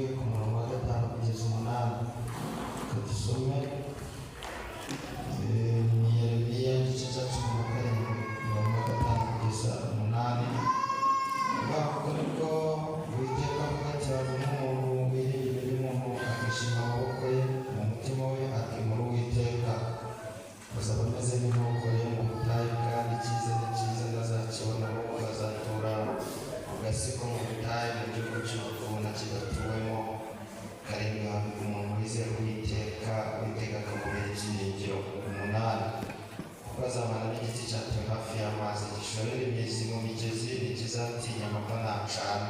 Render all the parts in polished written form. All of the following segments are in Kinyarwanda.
Ku murongo wa 5 kugeza 8, dusome ni Yeremiya igice cya 17, umurongo wa 5 kugeza 8. Kuko nibwo Uwiteka avuga ati: "Umuntu wiringira undi muntu, akishima amaboko ye, mu mutima we akimura Uwiteka, azaba ameze nk'inkoko yo mu butayu, kandi icyiza ni cyiza ntazakibona, ahubwo azatura ku gasi ko mu butayu, mu gihugu cy'ubukuna kidatuwemo." 7, umuntu wizera Uwiteka, Uwiteka akamubera ibyiringiro. 8, kuko azabana n'igiti cyatewe hafi y'amazi, gishorera imizi mu migezi, ntikizatinya amapfa nacana,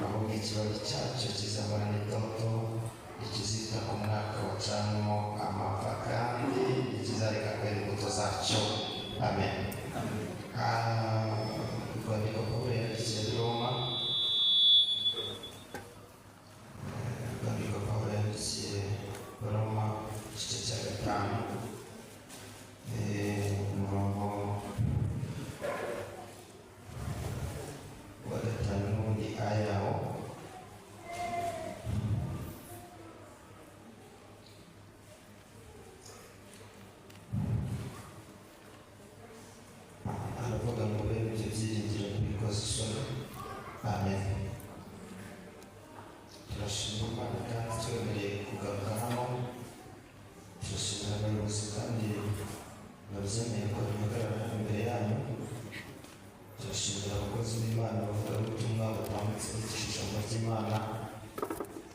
ahubwo ikibabi cyacyo kizahorana itoto, ikizita ku mwaka wacanwemo amapfa, kandi ntikizareka kwera imbuto zacyo. Amen. Urwandiko Pawulo yandikiye Roma, urwandiko Pawulo yandikiye Roma, igice cya 5, umurongo wa 5 n'ubundi ayawo. Aravuga ngo: "Bene ibyo byiringiro ntibikoze isoni." Amen. Turashima Imana kandi twemereye kugaruka hano. Turashimira abayobozi kandi babyemeye ko duhagarara hano imbere yanyu. Turashimira abakozi b'Imana, abavugabutumwa batambutse bigisha ijambo ry'Imana.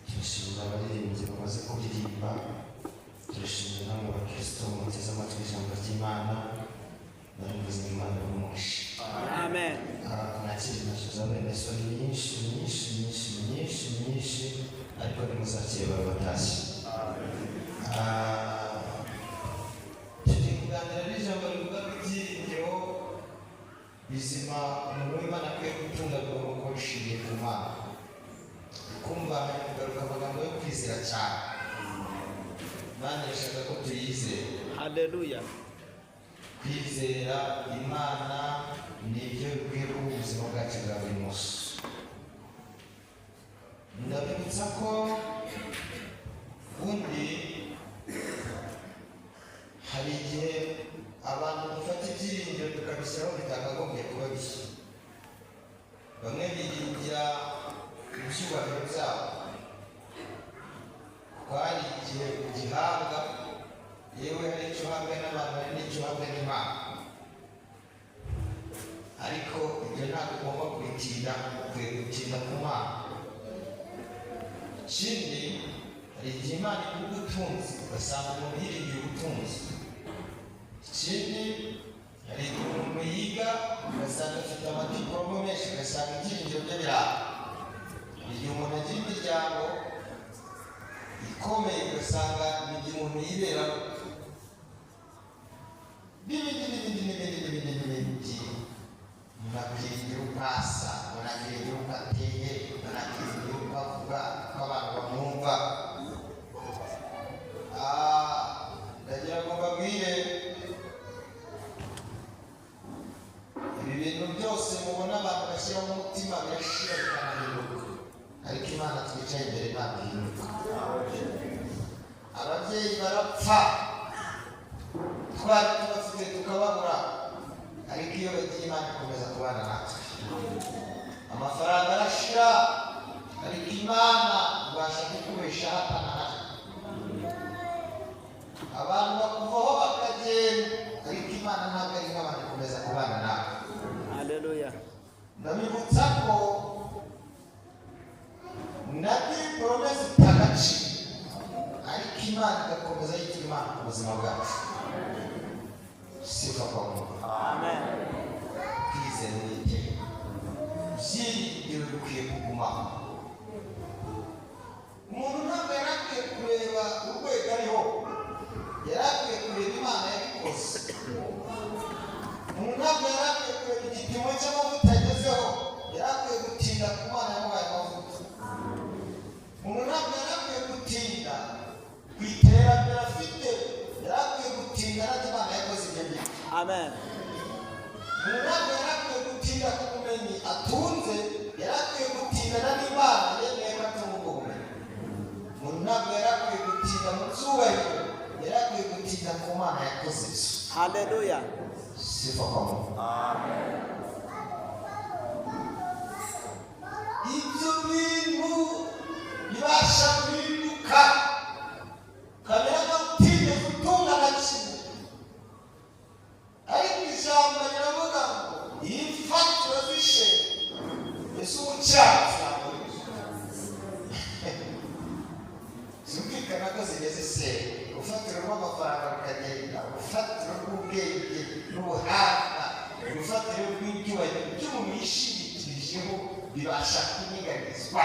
Turashimira abaririmbyi bamaze kuririmba. Turashimira namwe bakristo muteze amatwi ijambo ry'Imana. Ndabivuze, Imana y'umugisha. Amen. Nakiri intoki za bene so nyinshi nyinshi nyinshi nyinshi nyinshi, ariko ntimuzakire baba batashye. Tugiye kuganira n'ijambo rivuga ko ibyiringiro bizima umuntu w'Imana akwiye gutunga bigomba kuba bishingiye ku Mana. Kumva hari kugaruka amagambo yo kwizera cyane. Imana irashaka ko tuyizera. Haleluya. Kwizera Imana ni ibyo bikwiye kuba ubuzima bwacu bwa buri munsi. Ndabibutsa ko ubundi hari igihe abantu dufata ibyiringiro tukabishyiraho bitakagombye kuba bishya. Bamwe biringira ibyubahiro byabo, kuko hari igihe ugihabwa, yewe hari icyo uhabwa n'abantu, hari n'icyo uhabwa n'Imana, ariko ibyo ntabwo ugomba kubitinda, ukwiye gutinda ku Mana. Ikindi, hari igihe Imana iguha ubutunzi, ugasanga umuntu yiringiye ubutunzi. Ikindi, hari igihe umuntu yiga, ugasanga afite amadiporome menshi, ugasanga ibyiringiro bye biraha. Hari igihe umuntu agira imiryango ikomeye, ugasanga ni igihe umuntu yiberamo, n'ibindi n'ibindi n'ibindi n'ibindi n'ibindi. Umuntu akiringira uko asa, umuntu akiringira uko ateye, umuntu akiringira uko avuga, uko abantu bamwumva. Ndagira ngo mbabwire, ibi bintu byose mubona abantu bashyiraho umutima birashira, bikanahinduka, ariko Imana twicaye imbere ntabwo ihinduka. Ababyeyi barapfa, twari tubafite tukababura, ariko iyo bagiye Imana ikomeza kubana natwe. Amafaranga arashira, ariko Imana ibasha kukubeshaho atanahari. Abantu bakuvaho bakagenda, ariko Imana ntabwo ari nk'abantu, ikomeza kubana nawe. Haleluya. Ndabibutsa ko na diporome zifite agaciro, ariko Imana igakomeza yitwa Imana ku buzima bwacu. Sifa kwa Mungu. Amen. Kwizera Uwiteka, ibyiringiro bikwiye kugumaho. Umuntu ntabwo yari akwiye kureba urwego ariho, yari akwiye kureba Imana yabikoze. Umuntu ntabwo yari akwiye kureba igipimo cy'amavuta agezeho, yari akwiye gutinda ku Mana yamuhaye amavuta. Umuntu ntabwo yari akwiye gutinda ku iterambere afite, yari akwiye gutinda n'ibyo Imana yakoze ibyo ngibyo. Amen. Umuntu ntabwo yari akwiye gutinda ku bumenyi atunze, yari akwiye gutindana n'Imana yemeye ko atunga ubwo bumenyi. Haleluya. Sifa kwa Mungu. Ibyo bintu bibasha guhinduka kamera nkaho utigeze utunga na kimwe, ariko ijambo riravuga ngo iyi mfatiro zishe ese umukiranutsi ntabwo zumvikana ko zigeze se urufatiro rw'amafaranga rukagenda, urufatiro rw'ubwenge n'ubuhanga, urufatiro rw'ibyubahiro by'umuntu yishingikirijeho bibasha kunyeganyezwa.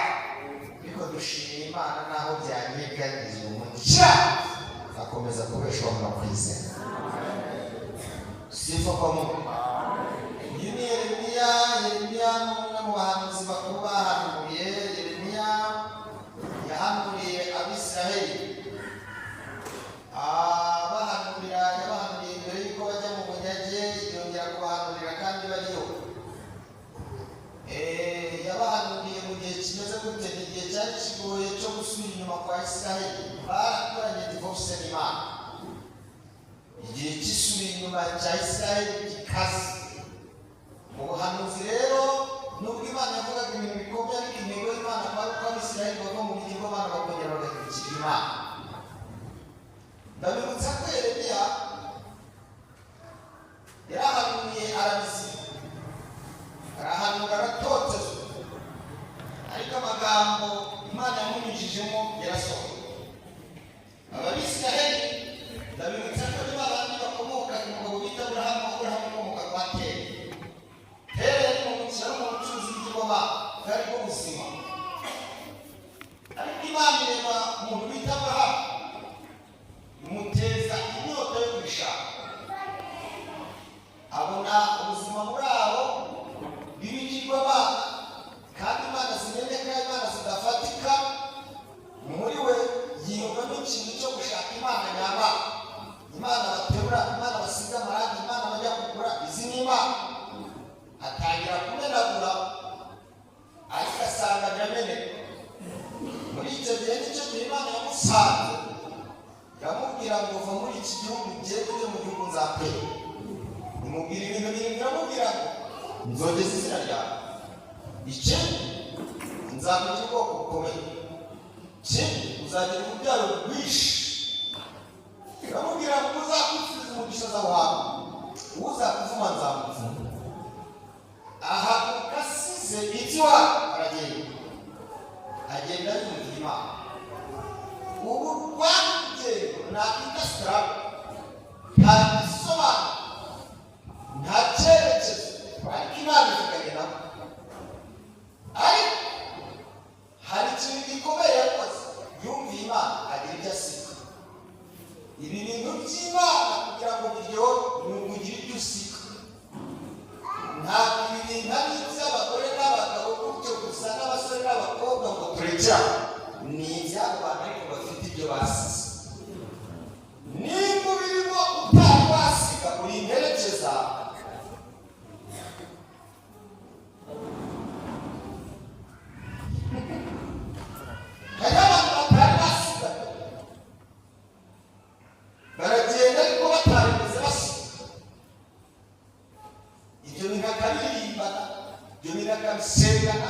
Ariko dushimira Imana, naho byanyeganyezwa umukiranutsi akomeza kubeshwaho no kwizera. Sifa kwa Mungu. Uyu ni Yeremiya. Yeremiya ni umwe mu bahanuzi bakuru bahanuye. Yeremiya yahanuriye Abisiraheli, abahanurira, yabahanuriye mbere y'uko bajya mu bunyage, yongera kubahanurira kandi bariyo. Yabahanuriye mu gihe kimeze gute? Ni igihe cyari kigoye cyo gusubira inyuma kwa Isiraheli. Barakoranye divorce n'Imana, igihe cy'isubira inyuma cya Isiraheli gikaze. Mu buhanuzi rero, nubwo Imana yavugaga ibintu bikomeye, ariko intego y'Imana kwari uko Abisiraheli bava mu bigirwamana bakongera bagahindukira Imana. Ndabibutsa ko Yeremiya yarahanuye arabizima, arahanura aratotezwa, ariko amagambo Imana yamunyujijemo yarasohoye. Abisiraheli, ndabibutsa ko niba abandi bakomoka ku mugabo bita Aburahamu. Aburahamu ukomoka kwa Tera. Tera yari mu mukino, mu bucuruzi bw'ibigirwamana, bwari bwo buzima. Ariko Imana ireba umuntu bita Aburahamu, imuteza inyota yo kubishaka. Abona ubuzima muri abo bw'ibigirwamana, kandi imana zimeneka, imana zidafatika. Muri we yiyumvamo ikintu cyo gushaka Imana nyamana, imana baterura, imana basiga amarangi, imana bajya kugura. Izi ni imana. Atangira kumenagura, ariko asanga birameneka. Muri icyo gihe nicyo gihe Imana yamusanze, iramubwira ngo: "Va muri iki gihugu, ugende ujye mu gihugu nzakwereka." Imubwira ibintu birindwi. Iramubwira ngo: "Nzogeza izina ryawe, ikindi nzakugira ubwoko bukomeye, ikindi uzagira urubyaro rwinshi." Iramubwira ngo: "Uzakwifuriza umugisha azawuhabwa, uzakuvuma nzamuvuma." Ahaguruka asize iby'iwabo, aragenda, agenda yumvira Imana. Ubu rwari urugendo nakwita struggle, nta gisobanuro, nta cyerekezo, ariko Imana ivuganye nabo. Ariko hari ikintu gikomeye yakoze: yumviye Imana, agira ibyo asiga. Ibi bintu by'Imana kugira ngo biryohe ni ukugira ibyo usiga. Ntabwo ibi bintu ari iby'abagore n'abagabo gutyo gusa, n'abasore n'abakobwa ngo turekere aho. Ni iby'abo bantu ariko bafite ibyo basize. Nimba ubirimo utari wasiga, uri imperekeza. Hariho abantu batari basiga, baragenda ariko batarigeze basiga. Ibyo bintu akabiririmbana, ibyo bintu akabisengana,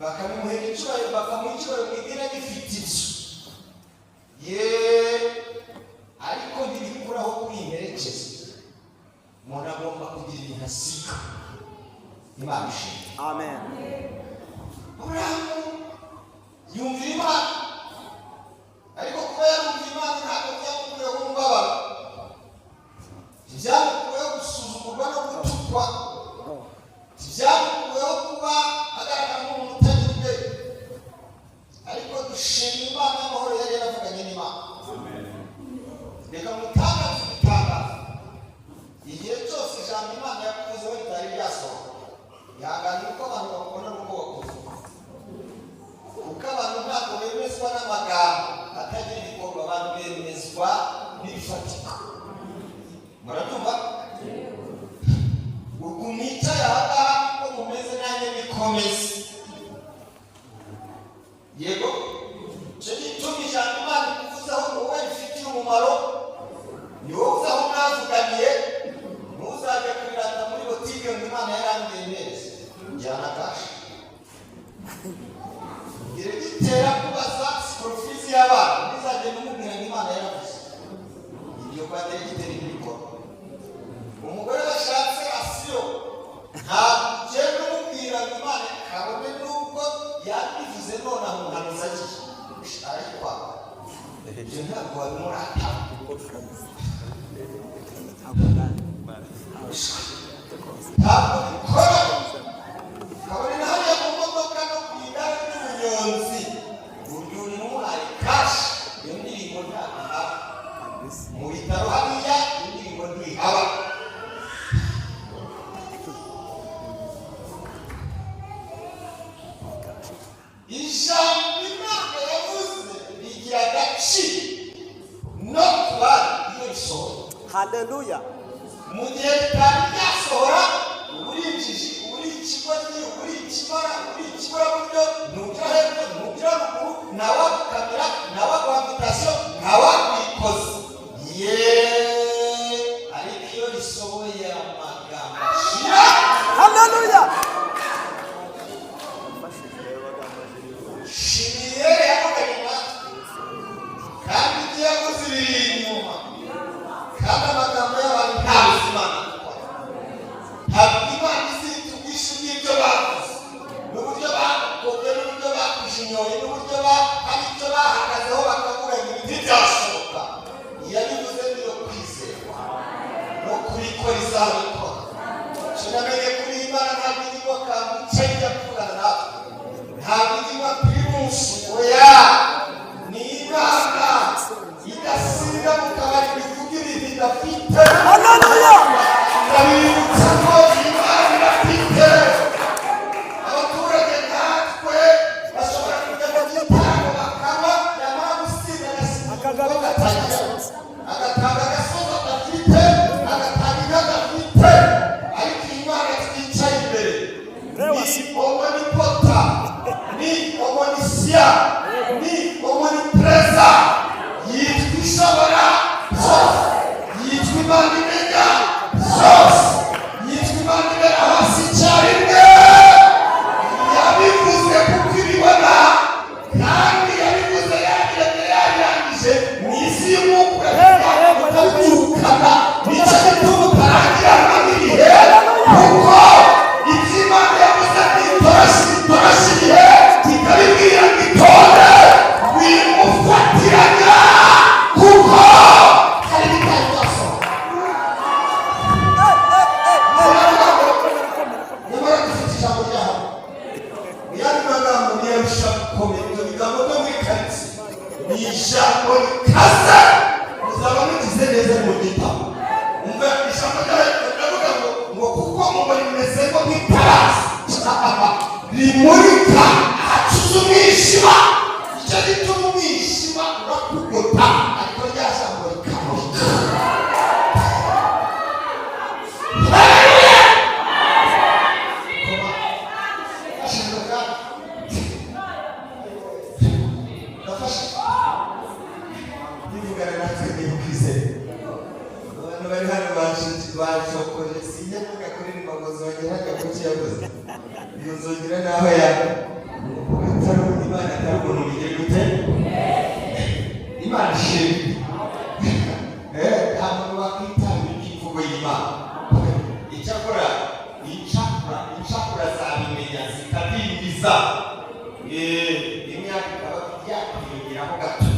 bakabimuhera icyubahiro, bakamuha icyubahiro mu idini agifite ibyo ye, ariko ntibikuraho kwiherekeza. Umuntu agomba kugira ibintu asiga. Imana ishimwe. Amen. Aburahamu yumvira Imana, ariko kuba yarumviye Imana ntabwo byamukuyeho umubabaro, ntibyamukuyeho gusuzugurwa no gutukwa, ntibyamukuyeho kuba agaragara nk'umuntu utagira ubwenge. Ariko dushima Imana y'amahoro, yari yaravuganye n'Imana. Reka mutangaze igitangazo: igihe cyose ijambo Imana yakuvuzeho ritari ryasohoka, ihangane uko abantu bakubona n'uko bakuvuga, kuko abantu ntabwo bemezwa n'amagambo atagira ibikorwa, abantu bemezwa n'ibifatika. Murabyumva? Ubwo mwicaye aha ngaha niko mumeze, nanjye nikomeze. Yego, icyo gituma ijambo Imana ikuvuzeho ni wowe rifitiye umumaro, ni wowe uzi aho mwavuganye. Diregiteri akubaza school fees y'abana, ntuzagenda umubwira ngo Imana yaravuze. Ibyo kwa diregiteri ntibikora. Umugore washatse asiyo, ntabwo ugenda umubwira ngo Imana, kabone n'ubwo yabivuze none aho umuhanuzi agiye arayikwanga. Ibyo ntabwo wabimurata. Ntabwo bikora, kabone na hariya mu modoka no ku igare ry'ubunyonzi, burya umuhaye cash, iyo ndirimbo ntabwo ihaba. Mu bitaro hariya, indirimbo ntihaba. Ijambo Imana yavuze rigira agaciro no ku bandi iyo risohoye. Haleluya. Mu gihe ritari ryasohora, uba uri injiji, uba uri ikigoryi, uba uri ikibara, uba uri ikiburaburyo, ntugira hepfo, ntugira ruguru, ntawagukamera, ntawaguha invitation, ntawakwikoza yeee. Ariko iyo risohoye, amagambo ashira. Haleluya. Shimiye yavuganye natwe, kandi ibyo yavuze biri inyuma, kandi amagambo y'abantu nta buzima gukora. Ntabwo Imana izita ubwishyu bw'ibyo bavuze n'uburyo bakoze n'uburyo bakujinyoye n'uburyo hari icyo bahagazeho bakavuga ngo ibi ntibyashoboka. Yabivuze niyo kwizerwa no kubikora, izabikora. Tunamenye kuri Imana, ntabwo ijya kambuca ijya kuvugana natwe, ntabwo ijya Primus, oya. Ni Imana idasinda mu kabari bivuga ibintu idafite. Haleluya. Ndabibutsa ko Imana idafite abaturage nkatwe bashobora kujya mu gitaramo bakanywa, yamara gusinda agasinda Akagaruka. Agatangira agatanga agasozi adafite, agatanga inka adafite. Ariko iyi Mana twicaye imbere ni omnipotent, ni omniscient, ni omnipresent, yitwa Ishobora Byose, yitwa Imana imenya byose, yitwa Imana ibera hasi icyarimwe. Yabivuze kuko ibibona, kandi yabivuze yabiremye, yabirangije mu isi y'umwuka ukabirukana. Nicyo gituma utarangirana n'ibihe, kuko ibyo Imana yavuze ntitoroshye, itoroshye ibihe kikabibwira ngo itonde, wimufatiranya, kuko hari ibitari byasohoka. Nyamara dufite ijambo ryaho. Mu yandi magambo, ntiyarusha gukomera ibyo bigambo byo muri karitsiye. Ni ijambo rikaze, muzaba mugize neza mu gitabo. Umva ijambo ryayo riravuga ngo kuko ngo rimeze ngo nk'itarazi rimurika ahacuze umwijima. Icyo gituma umwijima urakugota, ariko rya jambo rikamurika. Haleluya! Koma. Ashinzwe kandi ndafashe bivugana natwe niba ukwizera. Abantu bari hano bashokoje, sinjya mvuga kuririmba ngo nzongera akaguki yavuze ngo nzongera n'aho yaba atari Imana, atari umuntu. Bigire gute? Imana ishimwe. Nta muntu wakwitabira imvugo y'Imana. Icyakora incakura zabimenya zikabindiza. Imyaka ikaba yakwiyongeraho gato,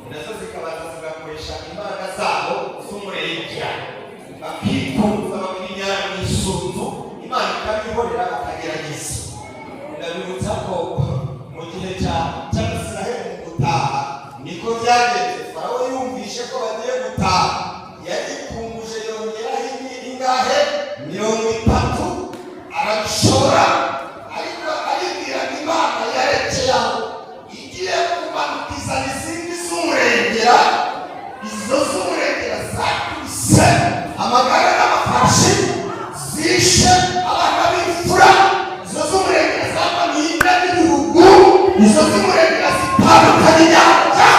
nazo zikabanza zigakoresha imbaraga zabo z'umurengera, bakikunza, bakinyara mu isunzu, Imana ikabihorera bakagerageza. Ndabibutsa ko mu gihe cy'Abisiraheli mu gutaha niko byagenze. Farawo yumvishe ko bagiye gutaha, yarikunguje, yongeraho indi ingahe? 30, arabishobora. Ariko aribwira ngo Imana yarekeye aho, igiye kumanuka izana izindi z'umurengera. Izo z'umurengera zakubise amagare n'amafarashi, zishe abana b'imfura. Izo z'umurengera zamanuye inda n'ibihugu. Izo z'umurengera zitandukanye inyanja.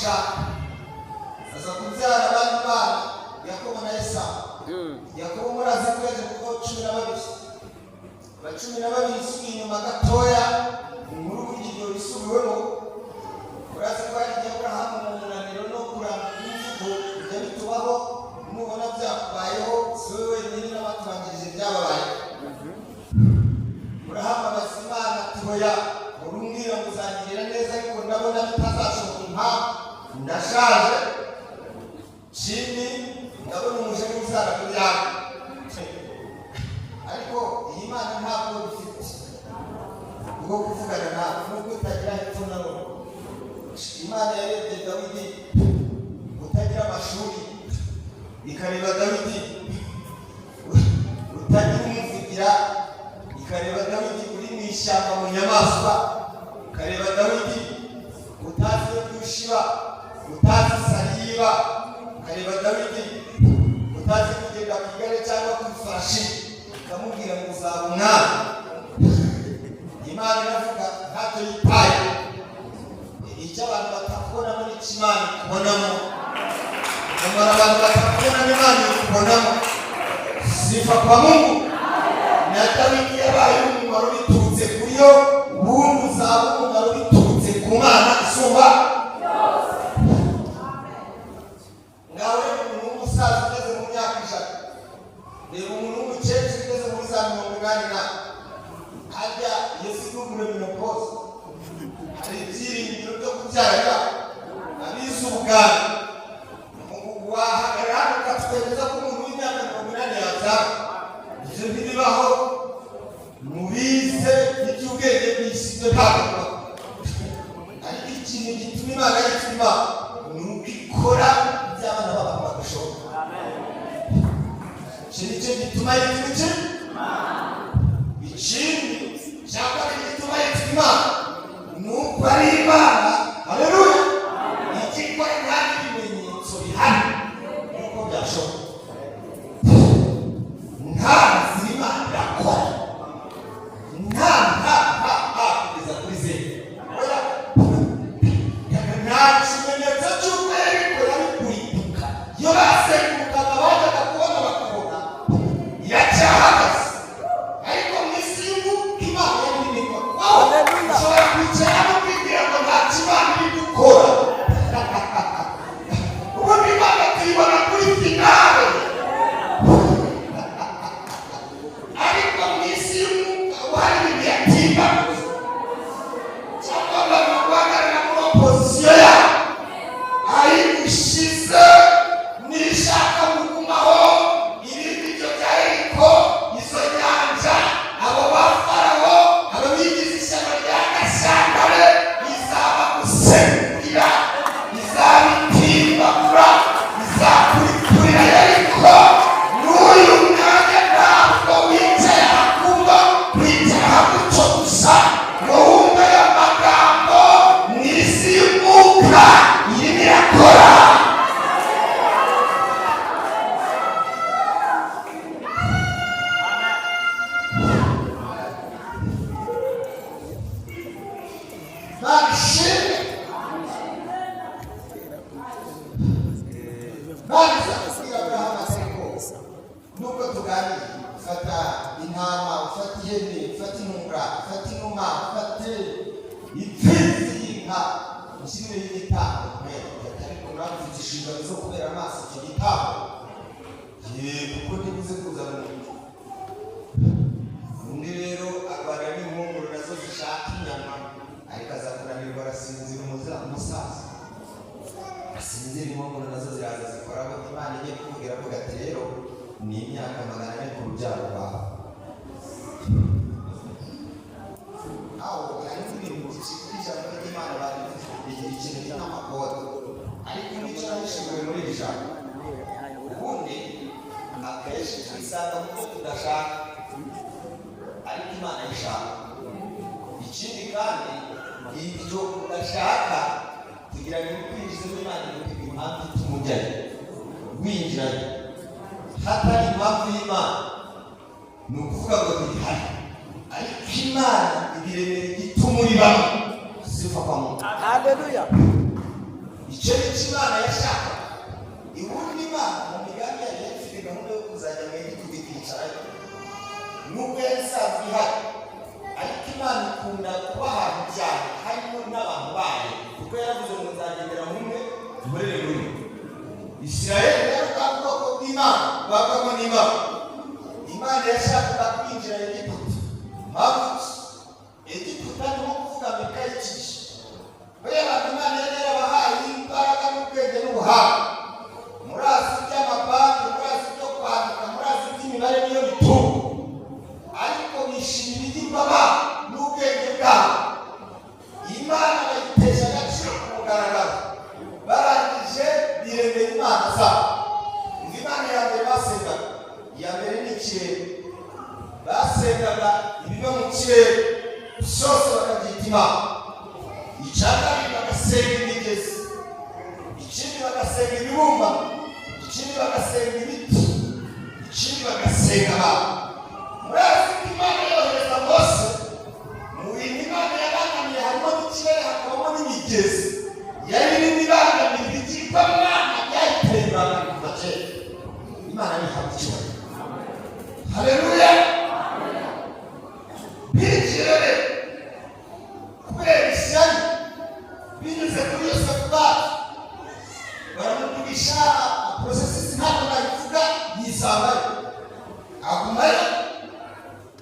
gushaka, aza kubyara abandi bana, Yakobo na Esawu. Yakobo murazi ko yaje kuko 12, aba 12. Isubiye inyuma gatoya inkuru burya ibyo bisubiwemo. Urazi ko hari igihe Aburahamu mu munaniro no kuramba kw'imvugo bijya bitubaho. Nubona byakubayeho, si wowe wenyine, n'abatubanjirije byababaye. Aburahamu abaza Imana ati: "Hoya, urumbwira ngo uzangirira neza, ariko ndabona bitazashoboka. Impamvu, ndashaje, ikindi ndabona umuja n'uzara kubyara." Ariko iyi Mana ntabwo bifite bwo kuvugana nawe, nubwo utagira hepfo na ruguru. Imana yarebye Dawidi utagira amashuri, ikareba Dawidi utagira umuvugira, ikareba Dawidi uri mu ishyamba mu nyamaswa, ikareba Dawidi utazi iyo byushiba, utazi sariba, ikareba Dawidi utazi kugenda ku igare cyangwa ku ifarashi, ikamubwira ngo uzaba umwami. Imana iravuga, ntacyo yitaye icyo abantu batakubonamo n'icyo Imana ikubonamo. Nyamara abantu batakubonamo, Imana ikubonamo. Sifa kwa Mungu. Na Dawidi yabaye umumaro biturutse kuri yo. Ubundi uzaba umumaro biturutse ku Mana isumba. Ngawe reba umuntu w'umusaza ugeze mu myaka 100, reba umuntu w'umukecuru ugeze muri za 80 na harya iyo si double ménopause, hari ibyiringiro byo kubyara? Abize ubuganga, wahagarara hano ukatwemeza ko umuntu w'imyaka 80 yabyara? Ibyo ntibibaho. Mubize iby'ubwenge bw'isi, ibyo ntabwo bibaho. Ariko ikintu gituma Imana yitwa Imana ni uko ikora ibyo abana b'abantu badashobora. Iki ni cyo gituma yitwa iki. Ikindi cya kabiri gituma yitwa Imana ni uko ari Imana, haleluya, ijya ikora nta n'ibimenyetso bihari nuko byashoboka. Nta nzira, Imana irakora nta nta nta nta kugeza kuri zeru. Oya, nta kimenyetso cy'uko yabikora bikuriduka. Iyo basengurukaga, bajyaga kubona bakabona iracyahagaze. Ariko mu isi y'umwuka Imana yari irimo ikora. Haleluya. Ushobora kwicara no kwibwira ngo nta Imana iri gukora. Ubundi Imana tuyibona kuri finale, ariko mu isi y'umwuka uba hari ibintu yatimbaguza cyangwa abantu guhagarara muri opposition yawe ayigushize nishaka kugumaho. Ibindi byo bya Yeriko, izo nyanja, abo ba Farawo, abo bigize ishyano rya Gashyantare, izaba gusegurira, izabitimbagura, izakurikurira Yeriko. N'uyu mwanya ntabwo wicaye ahakumva kwicara gutyo gusa ngo wumve aya magambo. Mu isi y'umwuka irimo irakora. Babishimwe. Baza kubwira Aburahamu ati: "Ariko nubwo tuganiriye, ufata intama, ufata ihene, ufata intungura, ufata inuma, ufate imfizi y'inka, ushyire y'igitambo." Ariko nawe ufite inshingano zo kubera amaso icyo gitambo. Ye, kuko ntibuze kuzana umuntu undi. Rero arwana n'impunguro nazo zishaka inyama, ariko aza kunanirwa, arasinzira. Umusaza asinzira, impunguro nazo ziraza zikoraho. Imana igiye kuvuga, iravuga ati: "Rero ni imyaka 400 ku rubyaro rwawe." Aho harimo ibintu byinshi kuri ijambo ry'Imana. Barivuze rigira ikintu bita amakode, ariko nicyo nahishuwe muri iri jambo. Ubundi akenshi twisanga mu byo tudashaka, ariko Imana ishaka. Ikindi kandi, ibyo udashaka kugira ngo kwinjizamo, Imana iguha impamvu ituma ujyayo, winjirayo. Hatari impamvu y'Imana, ni ukuvuga ngo ntihari, ariko Imana ibiremera igituma uribamo. Sifa kwa Mungu. Haleluya. Icyo ni cyo Imana yashakaga. Ubundi Imana mu migambi yayo yari ifite gahunda yo kuzajya mu Egiputa ikicarayo, nubwo yari isanzwe ihari. Ariko Imana ikunda kuba ahantu cyane harimo n'abantu bayo, kuko yaravuze ngo nzagendera muri mwe, nkorere muri mwe. Isirayeli rero bwa bwoko bw'Imana bwabwamo n'Imana. Imana yashakaga kwinjira Egiputa. Mpamvu ki? Egiputa ni nko kuvuga Amerika y'ikigisha. Bariya bantu Imana yari yarabahaye imbaraga n'ubwenge n'ubuhanga. Murazi iby'amabanki, murazi ibyo kwandika, murazi iby'imibare niyo bitunga. Ariko bishimira ibigirwamana n'ubwenge bwabo. Imana bayitesha agaciro ku mugaragaro. Barangije biremera imana zabo. Ngo imana ya mbere basengaga, iya mbere ni ikirere. Basengaga ibiba mu kirere byose bakabyita imana. Icya kabiri bagasenga imigezi, ikindi bagasenga ibibumbano, ikindi bagasenga ibiti, ikindi bagasenga abantu. Murazi ko Imana yohereza Mose mu bintu Imana yabangamiye harimo n'ikirere, hakabamo n'imigezi yari irimo ibangamira ibigirwamana byayiteye ibanga kuva kera. Imana ntihabwa icyubahiro. Haleluya! Binjiye rero kubera ishyari, binyuze kuri Yosefu bacu baramugurisha. Process ntabwo nayivuga, yisangayo agumayo.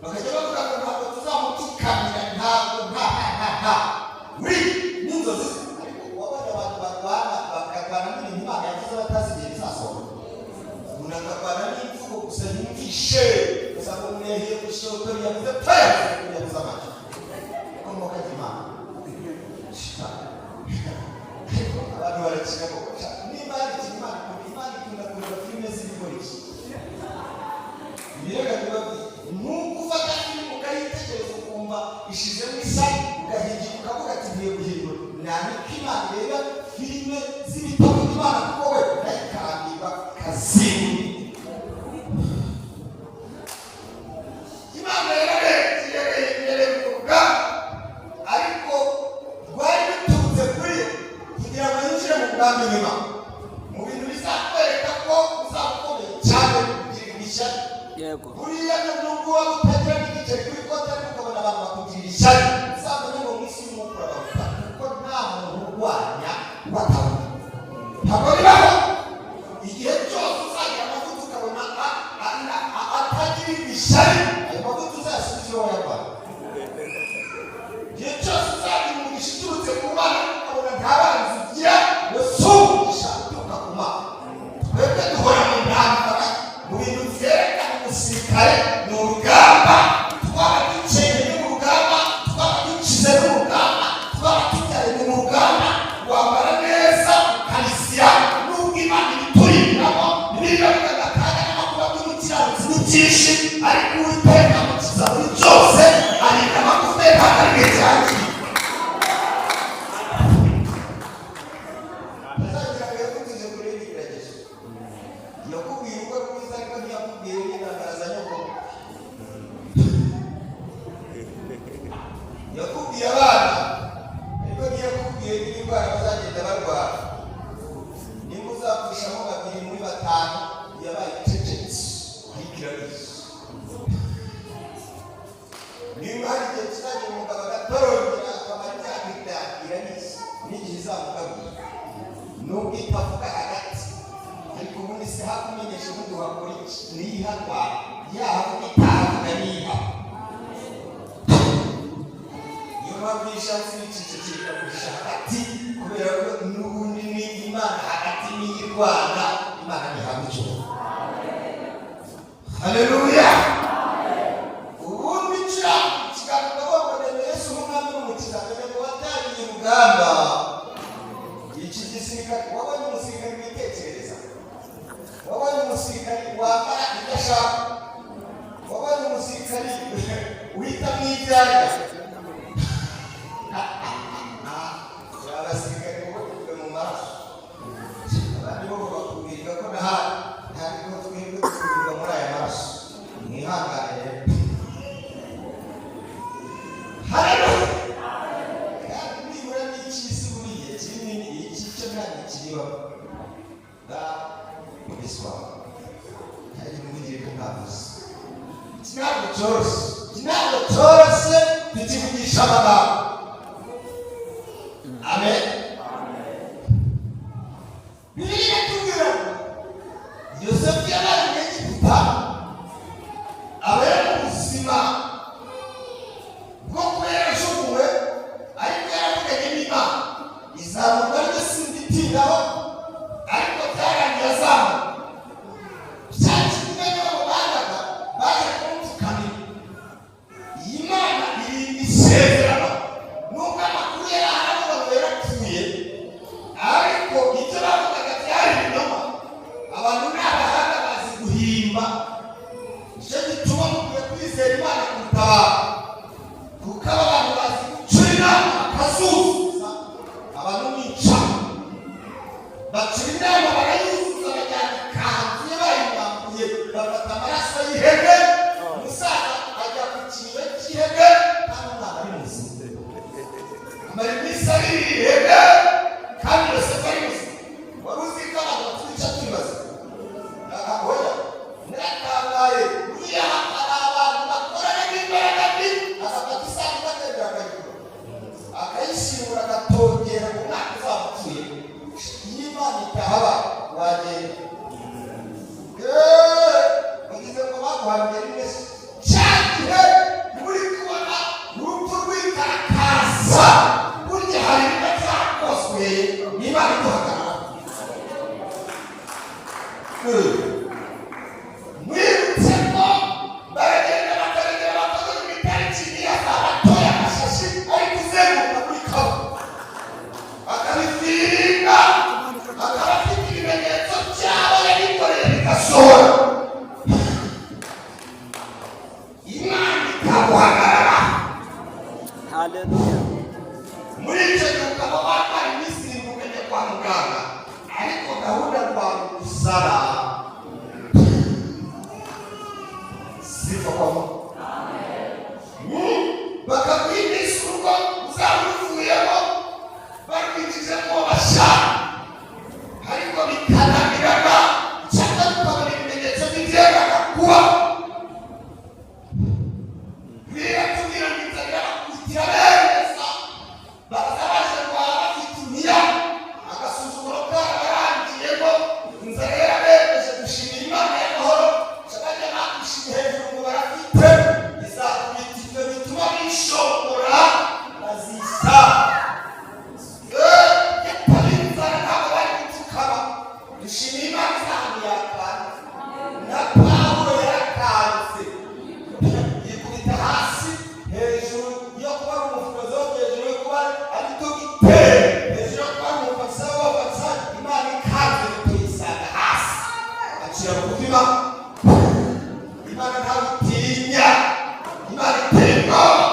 Bakajya bavuga ngo ntabwo tuzamupfukamira, ntabwo, nta nta nta nta uri n'inzozi ze. Ariko wabonye abantu barwana, bakarwana n'ibintu Imana yavuze batazi igihe bizasohoka. Umuntu akarwana n'imvugo gusa yumvishe gusa ngo umuntu yahiye ku ishotori, yavuze pe, yavuze amajwi komoka Imana. Ariko abantu barakina koko. Niba hari ikintu Imana ikunda, Imana ikunda kureba filime z'ibigoryi. Ibirega biba nuko ufata filime ukayitegereza, ukumva ishizemo isari, ugahingira ukavuga ati ngiye guhindura. Nandika Imana ireba filime z'ibitabo Imana, kuko we nayikarambirwa ikazinga. Imana yararebye, irareba ubwabo, ariko rwari ruturutse kuri yo kugira ngo yinjire mu mugambi w'Imana. Mu bintu bizakwereka ko uzaba ukomeye cyane, kugirirwa ishyari. Buriya nubwo waba utagira n'igiceri kuri konti, ariko ukabona abantu bakugirira ishyari, uzamenye ngo mu isi y'umwuka urabaruta, kuko nta muntu urwanya watabona, ntabwo bibaho. Igihe cyose uzagira amavuta ukabona atagirirwa ishyari, ayo mavuta uzayasubize iwe wayavanye. Igihe cyose uzagira umugisha uturutse ku Mana ukabona nta banzi ugira, ngo si umugisha uturuka ku Mana. Twebwe duhora mu ntambara. Mu bintu byerekana umusirikare ni urugamba. Twaba dukeneye mu rugamba, twaba dukize n'urugamba, twaba tubyaye mu rugamba. Wambara neza ukarisya nubwo Imana ibiturindiramo. Bibiliya ivuga akaga n'amakuba by'umukiranutsi ni byinshi, ariko Uwiteka amukiza muri byose, arinda amagufa ye, ntabwo ari bwe cyangiye. Azagira ngo yakubwize kure y'ibigeragezo. Yakubwiye urugo rwiza, ariko ntiyakubwiye n'intambara za nyoko. Yakubwiye abana, ariko ntiyakubwiye n'indwara bazagenda barwara. Nimba uzapfushamo babiri muri batanu, yabaye icecetse ariko irabizi. Nimba hari igihe kizagira umugabo agatorongera akamara imyaka 5, irabizi n'igihe izamugaruka, nubwo itavuga hagati. Ariko ubundi se hakumenyesha ubundi wakora iki? Niyo ihatwara, yahavuga itahavuga, niyo ihaba. Niyo mpamvu iyo ishatse ibicecekera ikaguhisha hagati, kubera ko n'ubundi ni Imana hagati, niyo irwana. Imana ntihabwa icyubahiro. Haleluya! Ubundi cya ikiganiro ndavuga ngo nemeye Yesu nk'umwami n'umukiza, mbere ngo watangiye urugamba. Iki gisirikare, wabonye umusirikare witekerereza? Wabonye umusirikare wambara ibyo ashaka? Wabonye umusirikare uhitamo ibyo arya? Abasirikare bo mu maraso, abandi bo bakubwirwa ko nahandi, ntabwo twebwe tukubwirwa muri aya maraso. Mwihangane rero. Haleluya! Kandi nibura n'icy'isi buriya kinini, iki cyo ntabwo. Cyoroshye, iki ntabwo cyoroshye tukivugisha amagambo. Amen. Bibiliya iratubwira ngo Yosefu yabaye mu Egiputa, aba yari mu buzima bwo kuba yarajugunywe, ariko yaravuganye n'Imana. Izamurwa ryo simbitindaho, ariko byarangiye azamuka. Cya kimwe n'abo bangaga baje kumupfukamira. Iyi Mana irinda isezerano. Nubwo amakuru yari ahari ngo yarapfuye, ariko ibyo bavugaga byari ibinyoma. Abantu ni abahanga, bazi guhimba. Nicyo gituma mukwiye kwizera Imana kuruta abantu, kuko aba bantu bazi gucura inama bakazuzuza. Abantu nica bacura inama barayuzuza, bajyana ikanzu ye bayimwambuye, bafata amaraso y'ihene, umusaza ajya ku kiriyo cy'ihene kandi umwana ari muzima. Amara iminsi arira ihene kandi Yosefu ari muzima. Wari uzi ko abantu batwica tubibaza? Oya, naratangaye. Buriya hari abantu bakorana n'imbaraga mbi, agafata isanduku akagera akayigura, akayishyingura, agatongera ngo umwaka uzaba upfuye. Iyo Imana itahaba wagenda. Bagize ngo baguhamye rimwe se. Cya gihe muri kubona urupfu rwikarakasa, burya hari ibiba byakozwe n'Imana iduhagarara. Mwibutse ko baragenda bakarengera bakavuga itariki niyo azaba atoye amashashi ari kuzenguruka muri kabu, akabifiringa, akaba afite ibimenyetso byabo yabikoreye bigasohora. Imana ikaguhagarara. Haleluya. Muri icyo gihe ukaba wamara iminsi 7 ukajya kwa muganga, ariko gahunda rwawe gusara. Sifa kwa Mungu. Bakaguha iminsi urugo uzaba uruvuyemo barwinjijemo bashaka, ariko bikananirana, cyangwa tukabona ibimenyetso by'ibyendaga kuba. Biratubwira ngo inzara irabakubitira beza, baza baje guhaha bafite imiya, agasuzuguro karabarangiyemo, inzara yarabemeje gushimira Imana y'amahoro. Bajya bakwishimye hejuru ngo barafite, izakubita ibyo bituma bishongora bazisa. Yatari inzara ntabwo bari gupfukama. Dushimira Imana izahantu yakanze. Na Pawulo yarakanze, yikubita hasi. Hejuru yo kuba ari umufilozofe, hejuru yo kuba ari dogiteri, hejuru yo kuba ari umufarisayo w'abafarisayo, Imana ikanze tuyisanga hasi, acira bugufi. Imana, Imana ntawe itinya, Imana iteye ubwoba.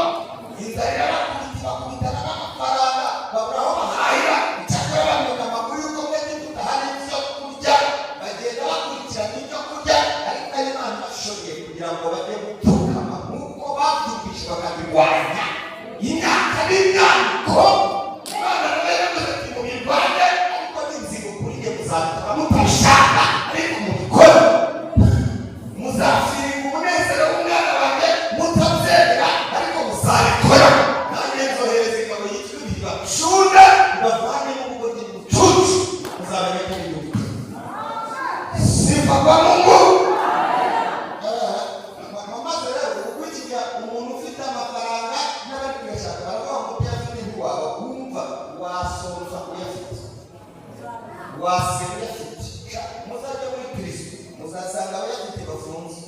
Inzara irabakubita, bakubitana n'amafaranga, babura aho bahahira. Icyakora bamenya amakuru y'uko muri Egiputa hari ibyo kurya, bagenda bakurikirana ibyo kurya, ariko ari Imana ibashoboye kugira ngo bajye gupfukama nk'uko babyumvise bakabirwanya imyaka n'imyaniko. Imana nayo yaravuze ati: "Mubirwanye, ariko n'inzigo kuri njye, muzabikora mutabishaka, ariko mubikore. Muzafiringa umunezero w'umwana wanjye mutabyemera, ariko muzabikora. Nanjye nzohereza ingabo yitwa ibibacunde, ibavane mu bugoryi n'ubucucu, muzamenya ko biri bukwe." Sifa kwa Mungu. Maze rero ubu iki gihe umuntu ufite amafaranga n'abari kuyashaka baravuga ngo utayafite ntiwaba wumva wasonza uyafite, waseba uyafite. Muzajya muri kirisito muzasanga abayafite bafunze.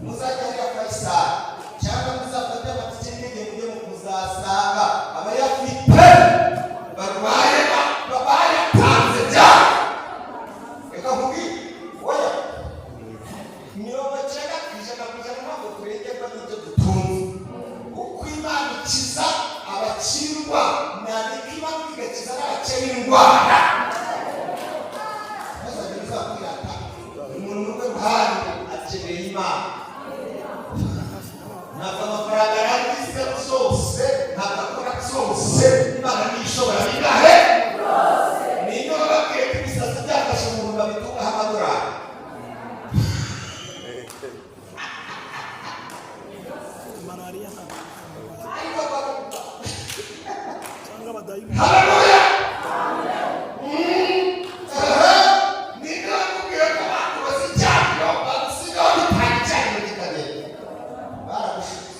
Muzajya hariya Fayisali cyangwa muzafate amatike y'indege mujye muzasanga abayafite barwaye, bayatanze bya. Reka nkubwire, oya, 90% ntabwo turengerwa n'ibyo dutunze. Uko Imana ikiza abakirwa, nandika imanuka igakiza n'abakene indwara. Ntazagire uzakwirata. Umuntu mu rwe ruhande akeneye Imana. Ntabwo amafaranga arangiza zose, ntabwo akora byose. Imana niyo ishobora bingahe? Niyo bababwiye ko ibisazi byafashe umuntu babitungaho amadolari. Nk'abadayimoni. Haleluya! Ninde wakubwiye ko bakuroze icyariro, bagusigaho bitanga icyariro kikagenda? Baragushutse.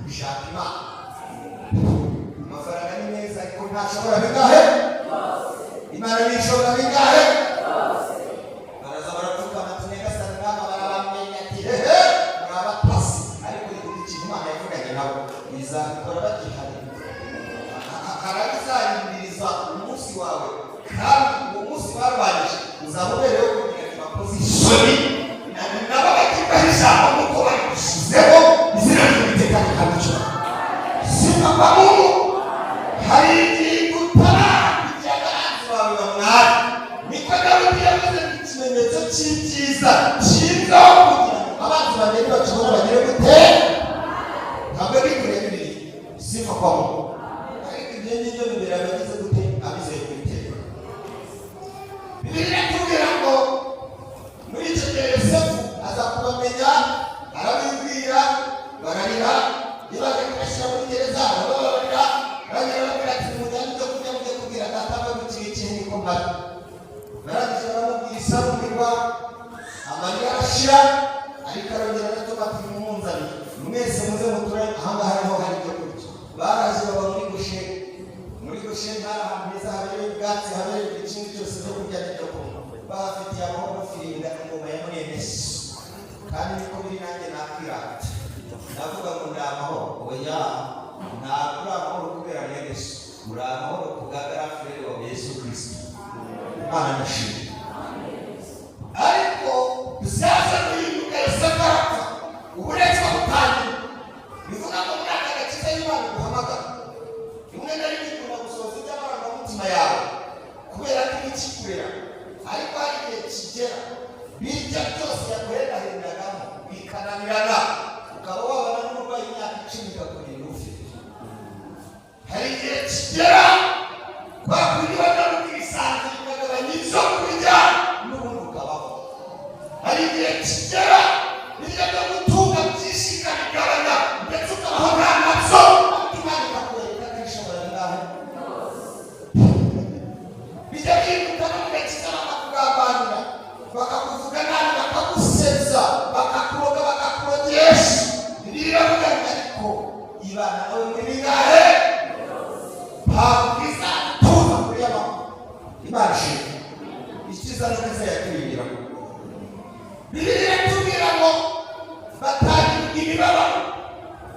Ushaka Imana. Amafaranga ni meza, ariko ntashobora bingahe? Imana ntishobora bingahe? Baraza barapfukama ati: "Nyagasani mwama." Barabamenya ati: "Hehe, muri abatasi." Ariko ikintu Imana yavuganye nabo izabikora bagihari. Harabizarindiriza umunsi wawe, kandi uwo munsi barwanyije uzaba ubereyeho kugira ngo bakoze isoni nabo bagirwaho ijambo nk'uko babishyizeho. Izina ry'Uwiteka rikabica. Sifa kwa Mungu. Hari igihe utabara kugira ngo abanzi bawe bamware. Niko Dawidi yavuze ngo ikimenyetso cy'ibyiza cyizaho kugira ngo abanzi bagende bakibona bagere gute? Ntabwo ari kure bibiri. Sifa kwa Mungu. Ariko ibyo ngibyo bibera abagize gute? Abizeye Uwiteka. Bibiliya iratubwira ngo muri icyo gihe Yosefu aza kubamenya, arabibwira, bararira. Iyo baje kubashyira muri gereza barababarira, baragera babwira ati: "Mujyane ibyo kurya, mujye kubwira data bagukira ikihe niko mpari." Barangije baramubwira, isarumirwa, amarira arashira. Ariko arongera aratuma ati: "Mumunzanire mwese, muze muture ahangaha, niho hari ibyo kurya." Baraje baba muri Gosheni. Muri Gosheni hari ahantu heza, habereye ubwatsi, habereye buri kimwe cyose byo kurya n'ibyo kunywa, bahafitiye amahoro. Firinda ingoma ya mwene so. Kandi niko biri, nanjye nakwirata ndavuga ngo ndi amahoro. Oya, ntabwo uri amahoro kubera mwene so, uri amahoro ku bwa grand frère wawe Yesu Kirisito. Imana nishimwe. Ariko byaza guhinduka, Yosefu arapfa, uburetwa butangira. Bivuga ngo muri aka gakiza y'Imana guhamagara, rimwe na rimwe ikunda gusohoza iby'amarangamutima yawe kubera ko iba ikikurera. Ariko hari igihe kigera birya byose yaguhendahendagamo bikananirana, ukaba wabana n'umurwayi imyaka 10 ikakurinda ufite. Hari igihe kigera kwa kundi wajya ukisanzura, ikagabanya ibyo kurya, n'ubundi ukabaho. Hari igihe kigera birya byo gutunga byinshi ikabigabanya, ndetse ukabaho nta nabyo, ariko Imana ikakwereka ko ishobora ngaho. Bijya bihinduka no mu gakiza, bakakugambanira, bakakuvuga nabi, bakagusebya, bakakuroga, bakakurogesha. Bibiliya iravuga ngo ariko ibana nawe muri bingahe? Ntabwo izagutuza kuri y'amakuru. Imana ishimwe. Icyiza ni uko izayaturimbira. Bibiliya iratubwira ngo batangira imibabaro,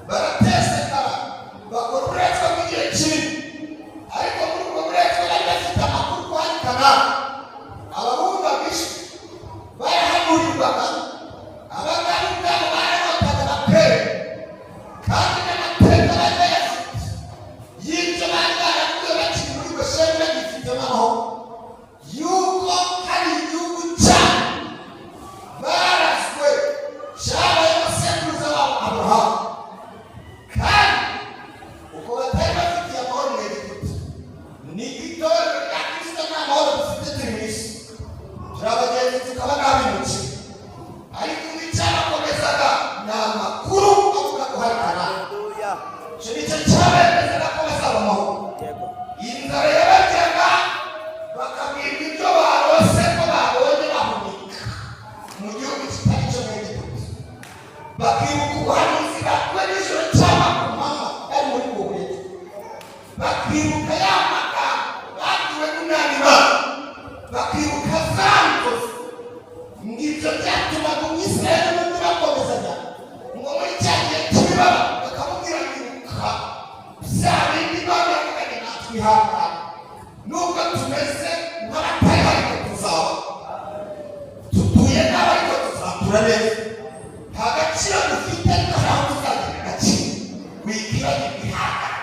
baratesekara, bakora uburetwa bw'igihe kinini. Ariko muri ubwo buretwa bari bafite amakuru ko hari Kanani. Ababumvaga ijwi barahanurirwaga, abangaba ubwabo bararotaga bakera, kandi n'amateka bari bayafite y'ibyo bari baravuye bakiri muri Gosheni, bagifitemo amahoro, yuko hari igihugu cyabo barazwe cyabayemo sekuruza wabo Aburahamu. Kandi uko batari bafitiye amahoro mu Egiputa, ni itorero rya Kirisito nta mahoro dufite. Turi mu isi, turi abagenzi, tukaba n'abimukira. Ariko ubu icyabakomezaga ni amakuru avuga ko hari Kanani. Haleluya. Icyo ni cyo cyabemezaga ko bazaba amahoro. Inzara yabaryaga, bakabwirwa ibyo barose ko babonye bahunika mu gihugu kitari cyo mu Egiputa, bakibuka ubuhanuzi bakuwe nijoro cyangwa ku manywa bari muri ubwo buretwa, bakibuka ya magambo babwiwe n'umwami wabo, bakibuka za nzozi. Ngibyo byatumaga Umwisirayeli n'undi bakomezanya ngo muri cya gihe cy'imibabaro bakamubwira ngo: "Ibuka bya bindi Imana yavuganye natwe, ihangane. Nubwo tumeze nk'abatari, ariko tuzaba tutuye nabi, ariko tuzatura neza. Nta gaciro dufite, ariko hari aho tuzagira agaciro. Wikwibagirwa, ihangane.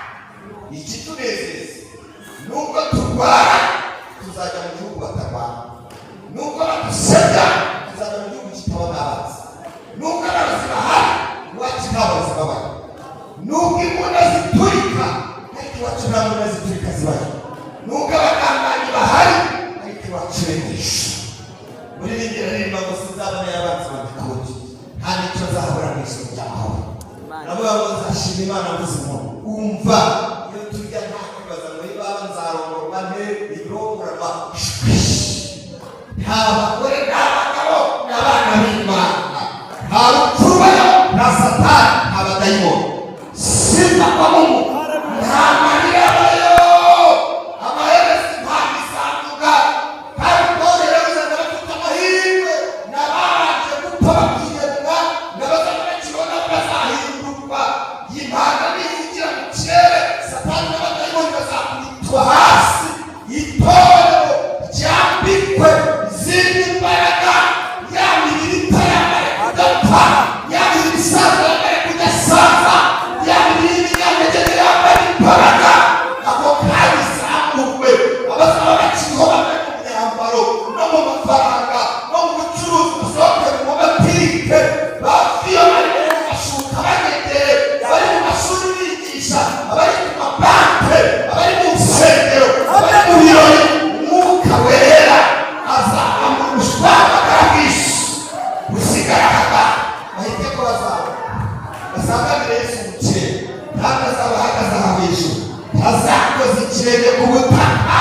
Ikitunezeza, nubwo turwara, tuzajya mu gihugu batarwara. Nubwo badusebya, tuzajya mu gihugu kitabona abanzi. Nubwo abarozi bahari, iwacu nta barozi babayo. Nubwo imbunda ziturika, ariko iwacu nta mbunda ziturika zibayo. Nubwo abagambanyi bahari, ariko iwacu benesha." Muri ringira ririmba ngo sinzabona abanzi banjye kundi, nta n'icyo nzahabura mu ijoro ry'amahoro. Imana. Navuga ngo nzashima Imana mvuze inkuru. Umva, iyo turya Nta marira abayo, amaherezo impanda izavuga. Kandi Paul yaravuze ngo abafite amahirwe n'ababanje gupfa bakihebwa, n'abazaba bakibona bazahindurwa. Iyi mpanda nivugira mu kirere, Satani n'abadayimoni bazakubitwa hasi, itorero ryambikwe izindi mbaraga, ya mibiri itayambare kudapfa, ya mibiri isanzwe yambare kudasaza, ya mibiri y'ibinyampeke yambare imbaraga. Ako kanya izamurwe, abazaba bakiriho bave mu myambaro no mu mafaranga no mu bucuruzi, basohoke mu mabotike, baviyo bari mu mashuka bagendeye, abari mu mashuri bigisha, abari ku mabanke, abari mu nsengero, abari mu birori. Umwuka Wera azamura ubushwambagara bw'isi, busigara aha, bahite ko bazaba basanganire Yesu mu kirere. Ntabwo azaba ahagaze aha hejuru, ntazakoza ikirenge ku butaka.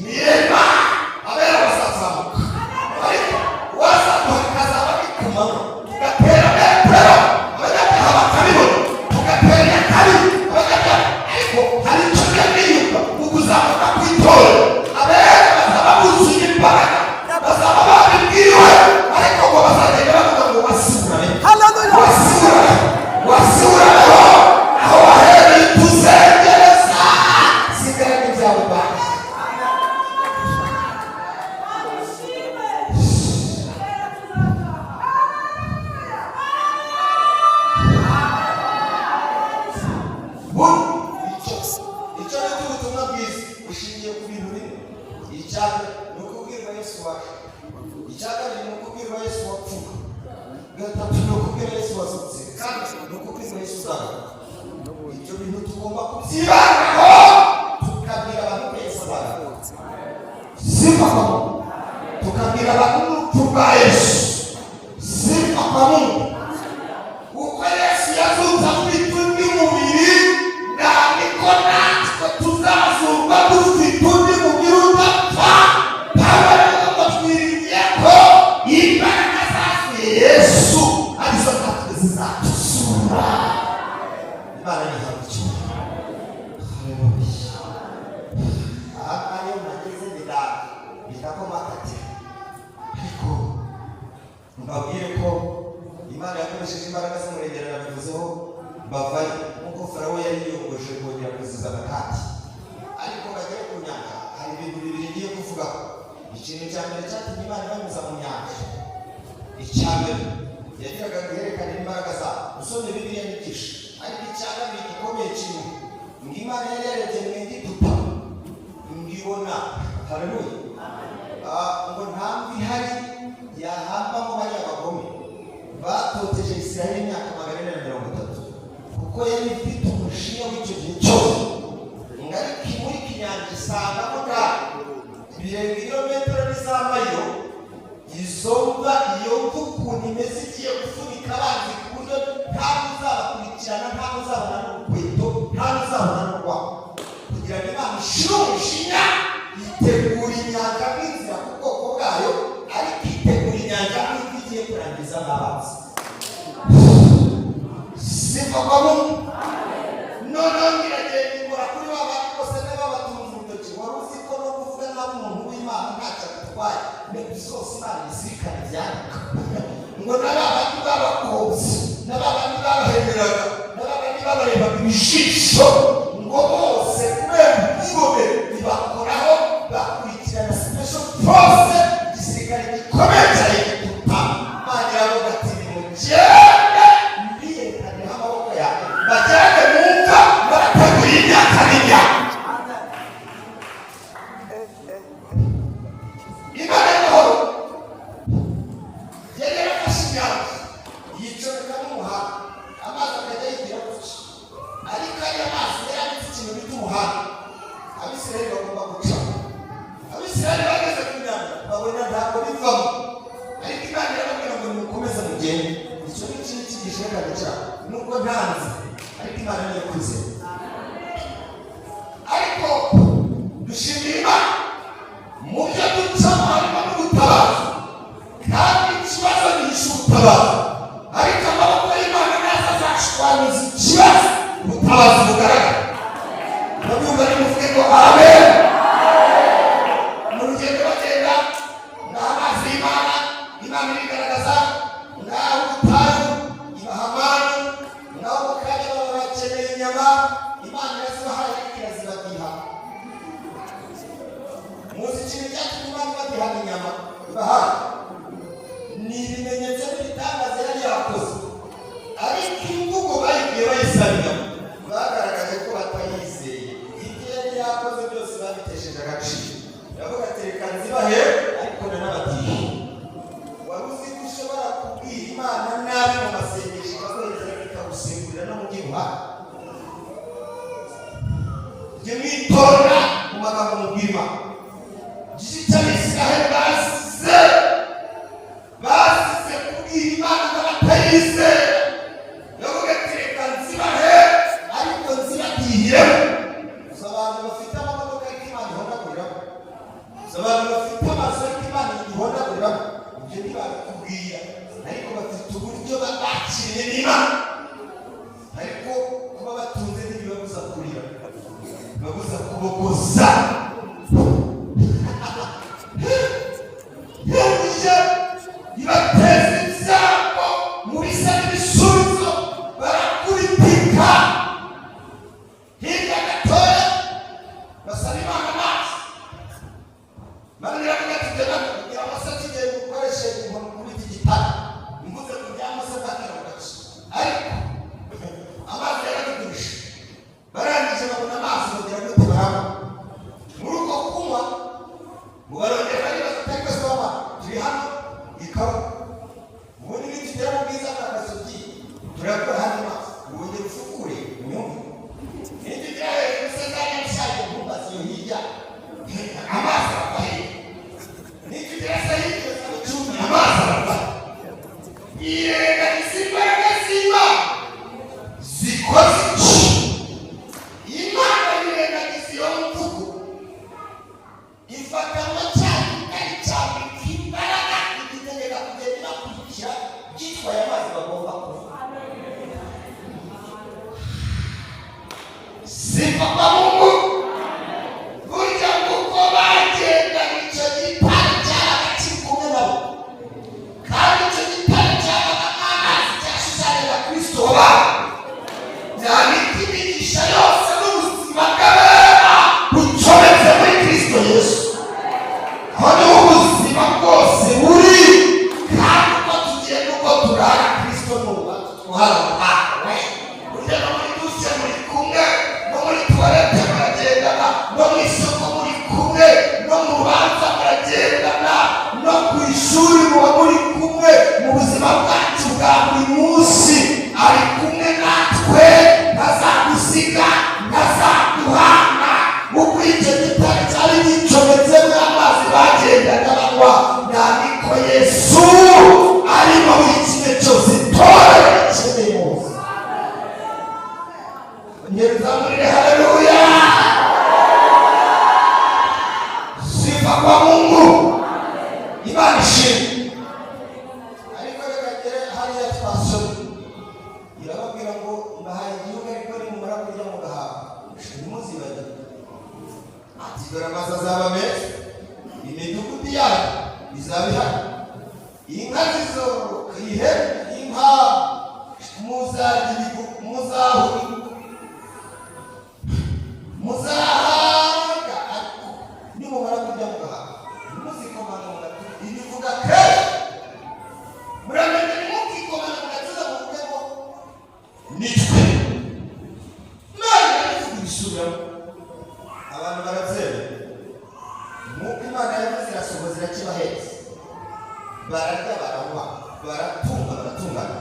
Niyema abera bazazamuka, ariko uwazamuka akazaba ari ku manywa, tugatera metero abanyabyaha bakabibona, tugatera iya kabiri abanyabyaha. Ariko hari icyo njya niyumva mu kuzamuka kw'itorero: abera bazaba buzuye imbaraga, bazaba babibwiwe, ariko ngo bazagenda bavuga ngo wasurane, Hallelujah. wasurane, wasuraneho aho wahereye tuzengereza, sigara n'ibyawe banki. Icyo bita ubutumwa bwiza bushingiye ku bintu bine. Icya mbere ni ukubwirwa Yesu waje, icya kabiri ni ukubwirwa Yesu wapfuye, gatatu ni ukubwira Yesu wazutse, kandi ni ukubwirwa Yesu uzagaruka. Ibyo bintu tugomba kubyibandaho, tukabwira abantu ko Yesu azagaruka. Sifa kwa Mungu. Tukabwira abantu n'urupfu rwa Yesu. Sifa kwa Mungu. Uko Yesu yazutse afite undi mubiri, niko natwe tuzazurwa dufite undi mubiri udapfa. Pawulo aravuga ngo twiringiye ko imbaraga zazuye Yesu arizo natwe zizatuzura. Imana nihabwa icyubahiro. Haleluya. Aha ngaha iyo mpageze bita ko makatira, ariko mbabwire ko Imana yakoresheje imbaraga z'umurengera, nabivuzeho, bavayo nk'uko Farawo yari yiyongoje kongera kuzizana kandi. Ariko bagere ku nyanja, hari ibintu bibiri ngiye kuvugaho. Ikintu cya mbere cyatumye Imana ibanyuza mu nyanja, icya mbere yagiraga ngo iherekane imbaraga zabo. Usomye Bibiliya nyigisha. Ariko icya kabiri gikomeye kimwe, ngo Imana yari yarebye mu Egiputa ngibona, haleluya, ngo nta mva ihari yahambamo bariya bagome batoteje Isirayeli imyaka 430, kuko yari ifite umushinya w'icyo gihe cyose. Ngo ariko imurika inyanja, isangamo nta birenga ibirometero n'izamayiro. Izo mva, iyo mva ukuntu imeze, igiye gufunika abanzi ku buryo nta n'uzabakurikirana, nta n'uzabona n'urukweto, nta n'uzabona n'urwaho. Kugira ngo Imana ishire umushinya, itegura inyanja nk'inzira ku bwoko bwayo, ariko itegura inyanja nk'imva igiye kurangiza n'abanzi. Sifa kwa Mungu. Noneho ngiragenda ikora kuri ba bandi bose n'ababatunze urutoki. Wari uzi ko no kuvuga nabi umuntu w'Imana ntacyo agutwaye? Ni zose Imana izirikana ibyandika. Ngo na ba bandi babakobye, na ba bandi babahemeraga, na ba bandi babarebaga ibijisho, ngo bose kubera ubwibone bibakoraho, bakurikirana special force, igisirikare gikomeye cya Egiputa. Imana iravuga ati: "Nimugende mbiyerekaneho amaboko yawe, bajyane mu mva barategura imyaka n'imyaka." Imana y'amahoro yari yarafashe inyanja yicomekamo umuhanda, amazi akajya yigira gutya. Ariko ariya mazi yari afite ikintu bita umuhanda Abisirayeli bagomba gucamo. Abisirayeli bageze ku nyanja babona ntabwo bivamo, ariko Imana irababwira ngo nimukomeze mugende. Icyo ni ikintu cyigisho reka cyane, nubwo ntanzi, ariko Imana niyo kwizera. Ariko dushimira Imana, mu byo ducamo harimo n'ubutabazi, kandi ikibazo gihisha ubutabazi. Ariko amaboko y'Imana naza azashwanyuza ikibazo, ubutabazi. Inyama Imana irazibahaye, ariko irazibadiha. Muzi ikintu cyatumye Imana ibadiha inyama ibahaye? Ni ibimenyetso n'ibitangaza yari yakoze, ariko imvugo bayibwiye bayisaba inyama, bagaragaje ko batayizeye. Ibyo yari yakoze byose babitesheje agaciro. Iravuga ati: "Reka nzibahe, ariko nanabatiye." Wari uzi ko ushobora kubwira Imana nabi mu masengesho, ikakohereza, ikagusengurira no mu by'iruhande? Jye mwitonda mu magambo mubwira Imana. Igice cy'Abisiraheli bazize kubwira Imana ngo batayizera. Yavuga ati: "Reka nzibahe, ariko nzibadihiremo." Gusa abantu bafite amamodoka ariko Imana ihonaguriramo, gusa abantu bafite amazu ariko Imana ihonaguriramo, ibyo ntibabikubwira, ariko bafite uburyo bakiriye n'Imana. Ariko kuba batunze ntibibabuza kurira, bibabuza kubogoza. Yangije ibateza ibyago mu bisa n'ibisubizo, barakubitika. Hirya gatoya basaba Imana amazi. Imana iravuga ati: "Jya kugira Mose kigiye gukoresha inkoni kuri iki gitare." Mvuze ku bya Mose bwakira mu gace, ariko amazi yaradudurisha. Barangije babona amazi, bagira gute? Baranywa. Muri uko kunywa ngo barongera baribaza ati: "Ariko se waba turi hano ikaba ubundi nitugera mu bwiza bwa Gasogi turakura hano amazi, wongera ufukure unyumve? Nitugera hejuru se za Nyarusange, ntumbaze iyo hirya, amazi arava hehe? Nitugera se hirya za Bicumbi, amazi arava?" Yirengagiza imbaraga z'Imana zikoze iki? Imana yirengagiza iyo mvugo, ifata cya gitare cyambika imbaraga, igitegeka kugenda ibakurikira gitwaye amazi bagomba kunywa. Sifa kwa Mungu. Burya nguko bagenda, icyo gitare cyabaga kiri kumwe nabo, kandi icyo gitare cyabagamo amazi cyashushanyaga Kristo wabo. Byandika imigisha yose n'ubuzima bw'abera bucometse muri Kristo Yesu. Aho niho ubuzima bwose buri, kandi uko tugenda, uko turara, Kristo ni uwatwarawe. Burya no muri douche muri kumwe, no muri toilette muragendana, no mu isoko muri kumwe, no mu rubanza muragendana, no ku ishuri muba muri kumwe. Mu buzima bwacu bwa buri munsi ari kumwe natwe, ntazagusiga, ntazaguhana. Uko icyo gitare cyari gicometsemo amazi bagendaga banywa, nandiko Yesu arimo buri kimwe cyose itorero rikeneye mu buzima. Ongera uzamurire haleluya. Sifa kwa Mungu. Imana ishimwe. Ariko reka ngere hariya twasomye. Irababwira ngo: "Mbahaye igihugu, ariko nimumara kurya mugahaga, ntimuzibagirwe." Ati: "Dore amazu azaba meza, imidugudu yanyu izaba ihari, inka zizororoka, ihene, inka, muzarya ibigu, muzahura, muzahaga. Ariko nimumara kurya mugahaga, ntimuzikomanga mu gatuza." Ibivuga kenshi, muramenye, ntimukikomanga mu gatuza muvuge ngo nitwe. Imana irabivuga, ibisubiramo, abantu barabyemera. Nk'uko Imana yavuze, irasohoza, irakibahetse. Bararya, baranywa, baratunga, baratungana,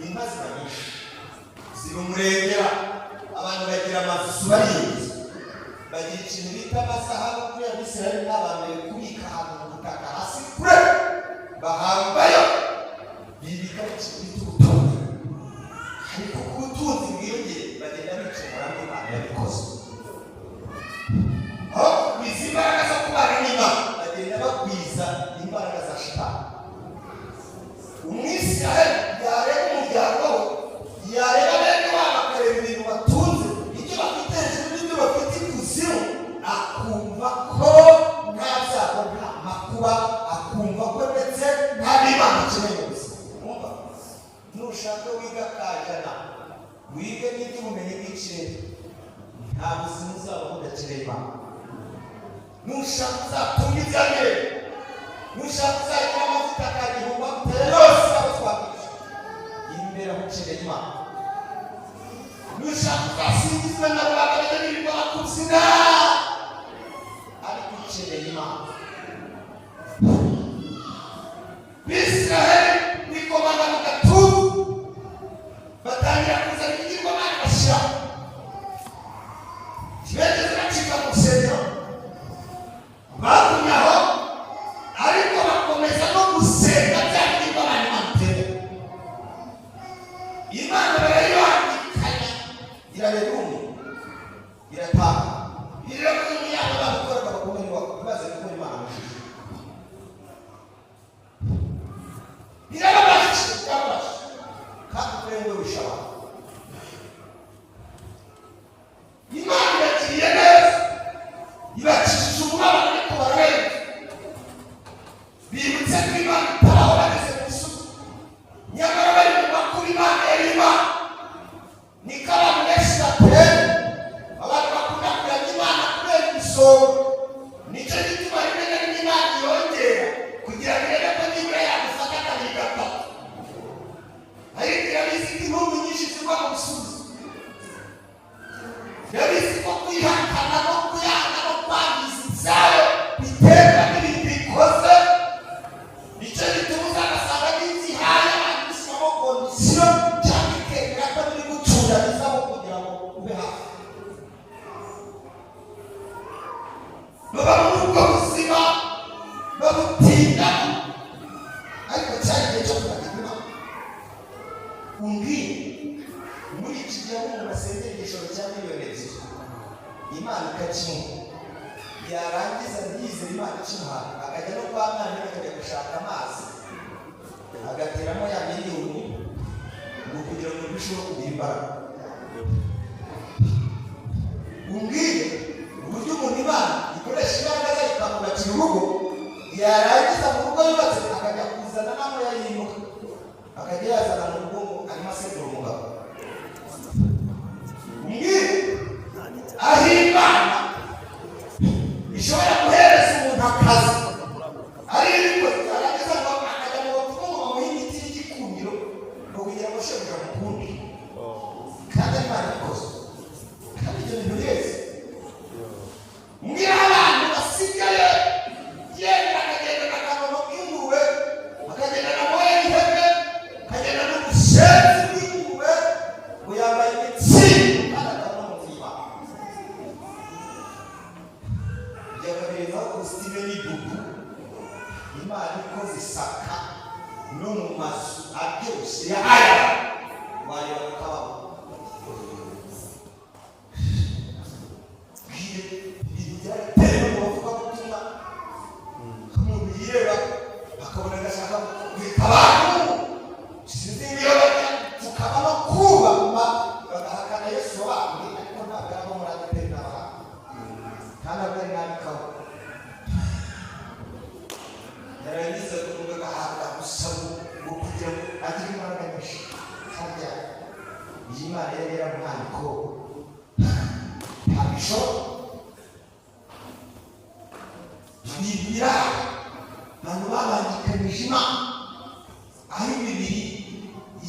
inka ziba nyinshi, ziba umurengera. Abantu bagira amazu, bariyuzuza, bagira ikintu bita amazahabu. Kuri Abisirayeli n'abambere kubika ahantu mu butaka hasi kure, bahambayo, bibika ikintu bita ubutunzi. Ariko ku butunzi bwiyongere, bagenda bicumura. Imana yabikoze aho kugwiza imbaraga zo kubana n'Imana, bagenda bagwiza imbaraga za Shitani. Umwisiraheli yareba umuryango we, yareba bene wabo, akareba ibintu batunze, ibyo bafite hejuru n'ibyo bafite ikuzimu, akumva ko nta byago, nta makuba, akumva ko ndetse nta n'Imana akeneye mu buzima. Wumva, nushaka wiga kajana, wige n'iby'ubumenyi bw'ikirere. Nta buzima uzabaho udakeneye Imana. Nushaka uzatunga ibya mbere, nushaka uzagira amavuta akagihumba yose abo twakwishyura imbere aho, ukeneye Imana. Nushaka uzasingizwe na rubanda, bajya birirwa bakubyina, ariko ukeneye Imana. Bisiraheli bikomanga mu gatuza, batangira kuzana ibigirwamana bashyiraho, ntibigeze bacika mu rusengero, bagumye aho, ariko bakomeza no gusenga bya bigirwamana. Imana itera, Imana barayibangikanya, irareba umwe iratanga ireba yabo babikoraga bakomeye baze gukora Imana mu ishusho. Birababaje, birababaje kandi ukuri ngo wisha abantu. Imana ibagiriye neza, ibakijije umubabaro, ariko bararenga, bibutse ko Imana itabaho bageze ku misozi, nyamara bari mu makuru Imana yari Imana. Niko abantu benshi batera, abantu bakunda kuramya Imana kubera imisonga. Nicyo gituma rimwe na rimwe Imana yongera kugira ngo irebe ko nibura yagufata kabiri gatatu, ariko irabizi ko intumbi nyinshi zigwa mu bisubizo, irabizi ko kwihakana no kuyanga no kwangiza ibyayo biterwa n'ibintu bikoze. Nicyo gituma uzanasanga n'inzu ihaye abantu ishyiramo condition cyangwa ikemera ko biri gucunda bizamo kugira ngo ube hafi. Baba muri ubwo buzima babutindamo, ariko cyari igihe cyo kuramya Imana. Umbwire, muri iki gihe aho umuntu asengera igishoro cya miliyoni 2, Imana ikakimuha, yarangiza ntiyizere Imana ikimuha, akajya no kwa mwana, akajya gushaka amazi agateramo ya miliyoni ngo kugira ngo birusheho kugira imbaraga. Umbwire uburyo umuntu Imana ikoresha imbaraga zayo ikamwubakira urugo, yarangiza mu rugo yubatse akajya kuzana n'amoya yimuka, akajya yazana mu rugo ngo arimo asegura umugabo. Umbwire aho Imana ishobora guhereza umuntu akazi ari ibikoze, yarangiza ngo akajya mu bapfumu ngo bamuhe imiti y'igikundiro ngo kugira ngo shebuja amukunde, kandi ari Imana ibikoze, kandi ibyo bintu bireze. Mbwira abantu basigaye yenda akagenda n'akanono k'ingurube, akagenda na moya y'ihene, akagenda n'ubushenzi bw'ingurube, ngo yambaye imitsindo, kandi akaba no mu nzu y'Imana. Byakabirenzaho kositime n'idubu. Imana ikoze isaka no mu mazu aryoshye ya aya wareba ukabaho. Bwire ibintu byaratewe mu bavugabutumwa, umuntu yireba akabona agashaka guhita abantu, sinzi iyo bajya gupfukama no kubama bagahakana Yesu wabambwe, ariko ntabwo ari abo muri ADEPR n'abahanga, kandi abo ari n'abikaho. Yarangiza kuvuga agahabwa gusa ngo kugira ngo agire imbaraga nyinshi. Harya iyi Imana yari yaramuhaye ko ntabwo ishoboka. Ibintu biri abantu babangikanyije Imana, aho imibiri